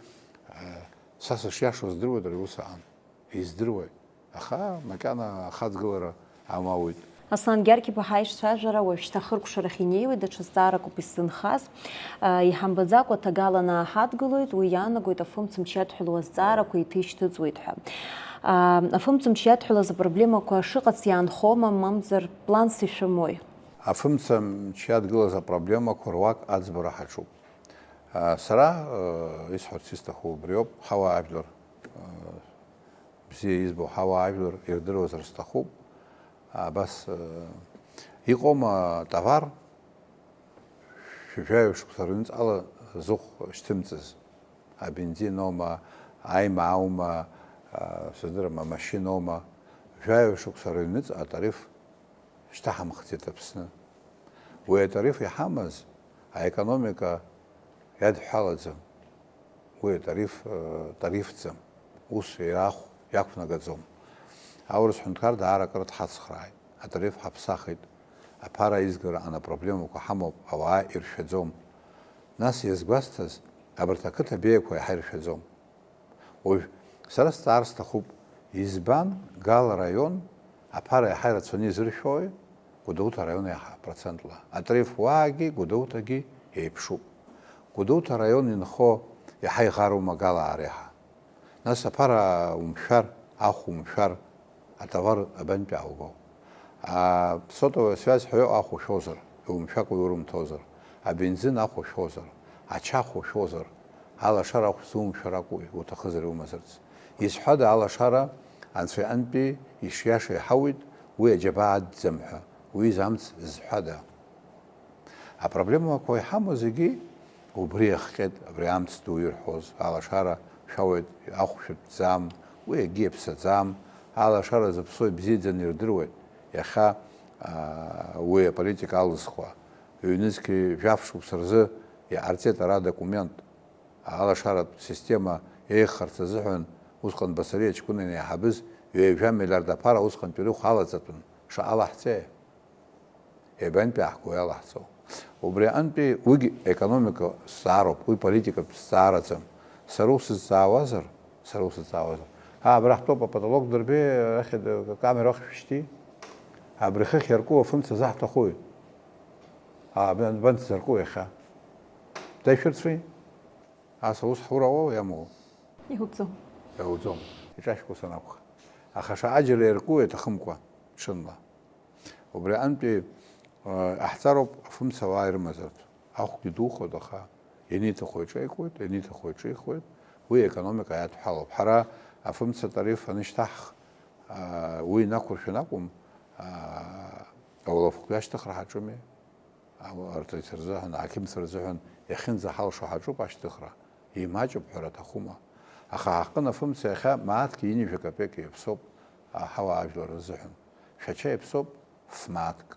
са сышиашоу здыруеит ари ус аан, издыруеит. Аха макьана ахаҵгылара амоуит. Аслан Гьаргь-иԥа ҳаишьцәажәара уажәшьҭа ахыркәшарахь инеиуеит, даҽа зҵаарак ауп исзынхаз. Иҳамбаӡакәа ҭагалан ааҳадгылоит, уи иаанагоит афымцамч иадҳәалоу азҵаарақәа еиҭа ишьҭыҵуеит ҳәа. Афымцамч иадҳәалаз апроблемақәа шыҟац иаанхома, мамзар планс ишәымои? Афымцамч иадгылаз апроблемақәа руак аӡбара ҳаҿуп. Сара исҳәарц исҭаху убриоуп, ҳауаажәлар, бзиа избо ҳауаажәлар ирдыруазар сҭахуп. Абас, иҟоума товар, шәи жәаҩа шықәса рыҩнуҵҟала зыхә шьҭымҵыз, абензиноума, аимааума, сыздырам, амашьыноума, жәаҩа шықәса рыҩнуҵҟа атариф шьҭаҳамхӡеит Аԥсны. Уи атариф иҳамаз аекономика иадҳәалаӡам. Уи атариф, э, тарифӡам. Ус иаахә иақәнагаӡом. Аурыс ҳәынҭқар даара акыр дҳацхрааит. Атариф ҳаԥсахит. Аԥара аизгара анапроблемақәа ҳамоуп, ауаа иршәаӡом. Нас иазгәасҭаз, абарҭ ақыҭа беиақәа иаҳа иршәаӡом. Уажә сара сҵаар сҭахуп, избан Гал араион аԥара иаҳа ирацәаны изыршәои? Гәдоуҭа араион иаҳа процентла. Атариф уаагьы Гәдоуҭагьы еиԥшуп. Гәдоуҭа араион инхо иаҳа иӷарума Гал аареиҳа? Нас аԥара умшәар, ахә умшәар, атовар абантәи аауго? А, сотовая связь ҳәа иҟоу ахә ушәозар, иумшәакәа иурымҭозар, абензин ахә ушәозар, ача ахә ушәозар, алашара ахә зумшәар акәу, уҭахызар иумазарц? Изҳәада алашара? Анцәа иҟынтәи ишиаша иҳауит, уи аџьабаа адӡам ҳәа, уи изамц зҳәада? Апроблемақәа иҳамоу зегьы убри иахҟьеит, абри амц ду ирҳәоз, алашара шәауеит, ахә шәатәӡам, уи акгьы иаԥсаӡам, алашара зыԥсоу ибзиаӡаны ирдыруеит, иахьа, аа, уи аполитика алызхуа, ҩнызқьи жәаф шықәса рзы иҟарҵеит ара адокумент, алашаратә система еиӷьхарц азыҳәан усҟан Басариа ҷкәына инеиҳабыз ҩажәа миллиард аԥара усҟантәи рыхә алаҵатәын, шаҟа лаҳҵеи? Иабантәи иаҳго иалаҳҵо? Убри аҟынтәи уигь економика зҵаароуп, уи политикатә зҵаараӡам. Сара усызҵаауазар, сара усызҵаауазар. Аа, абра ҳтәоуп, апотолок дырбеи, арахь акамера ахь шәышьҭи. Абри хыхь иарку афымца заҳҭахуи? Аа, бан-, банҭ зарку иахьа? Дашәырцәи? Ас аус ҳура уоу иамоу? Иуӡом. Иуӡом. Иҿашәкуа санакәха. Аха шаҟа џьара иарку иаҭахымкәа, ҽынла. Убри аҟынтәи, э, иаҳҵароуп афымца ауаа ирымазарц. Ахәгьы духоит, аха ианиҭаху иҿеикуеит, ианиҭаху иҿихуеит, уи аекономика иадҳәалоуп. Ҳара афымца тариф анышьҭаҳх, э, уи инақәыршәан акәым, э, ауалафахәтәы ашьҭыхра ҳаҿыми. Ау-, арҭ рзыҳәан, аҳақьымцәа рзыҳәан иахьынӡаҳалшо ҳаҿуп ашьҭыхра, имаҷуп ҳәара аҭахума? Аха ҳаҟын афымца иахьа мааҭк ҩынҩажәа капек иаԥсоуп, а, ҳауаажәлар рзыҳәан. Шәача иаԥсоуп ф-мааҭк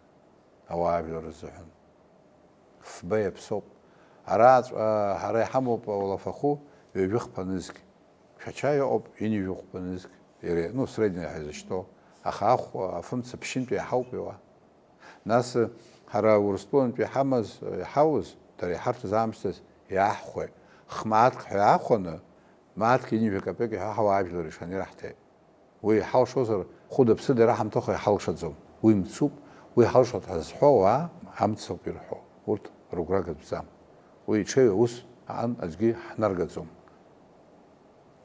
ауаажәлар рзыҳәан. Фба иаԥсоуп. Араҵәҟьа ҳара иҳамоуп ауалафахәы ҩажәи хԥа нызқь. Шәача иҟоуп ҩынҩажәи хәба нызқь, иара, ну, средний ҳәа изышьҭоу. Аха ахә, афымца ԥшьынтәи иаҳауп иуа. Нас, ҳара Урыстәылантәи иҳамаз, иҳауз, дара иҳарҭаз аамсҭаз иааҳхәеит. Хмааҭк ҳәа иаахәаны, мааҭк ҩынҩажәа капек иҳәа ҳауаажәлар ишаны ираҳҭеит. Уи иҳалшозар, хәыда-ԥсыда ираҳамҭоха иҳалшаӡом. Уи мцуп, уи ҳалшоит ҳәа зҳәо ауаа амцоуп ирҳәо. Урҭ рыгәра гатәӡам. Уи иҽеиу аус аан аӡәгьы ҳнаргаӡом.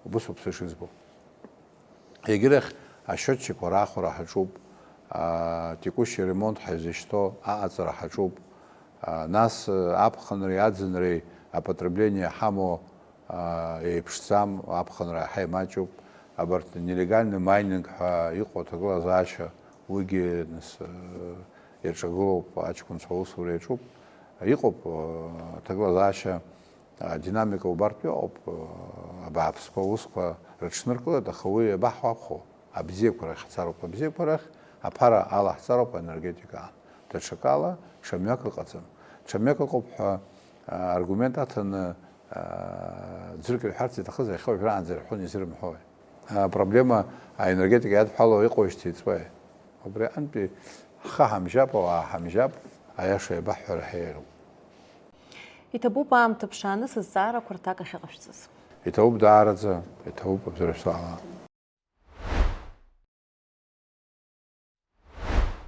Убыс ауп сышызбо. Егьырахь ашьотчикқәа раахәара ҳаҿуп, а, текущий ремонт ҳаизышьҭоу аҟаҵара ҳаҿуп, а, нас, а, аԥхынреи аӡынреи апотребление ҳамоу, а, еиԥшӡам, аԥхынра иаҳа имаҷуп, абарҭ нелегальный майнинг ҳәа иҟоу аҭагылазаашьа, уигьы, нас, а, иаҿагылоуп, аҷкәынцәа аусура иаҿуп. Иҟоуп, а, аҭагылазаашьа, Адинамика убартә иҟоуп, абааԥсқәа аусқәа рыҽныркылеит, аха уи иабаҳҳәахо, абзиақәа рахь ҳцароуп, абзиақәа рахь аԥара алаҳҵароуп аенергетикаан. Даҽакала, ҽа мҩак ыҟаӡам. Ҽа мҩак ыҟоуп ҳәа, а, аргумент аҭаны, Ӡырк рҳәарц иҭахызар, иахьа уажәраанӡа ирҳәон, изырымҳәои? Апроблема аенергетика иадҳәало иҟоижьҭеи иҵуеи? Убри аҟынтәи ҳхы ҳамжьап, ауаа ҳамжьап, аиаша иабаҳҳәара ҳәа иароуп. Иҭабуп аамҭа ԥшааны сызҵаарақәа рҭак ахьыҟашәҵаз. Иҭабуп даараӡа, иҭабуп абзаршәала.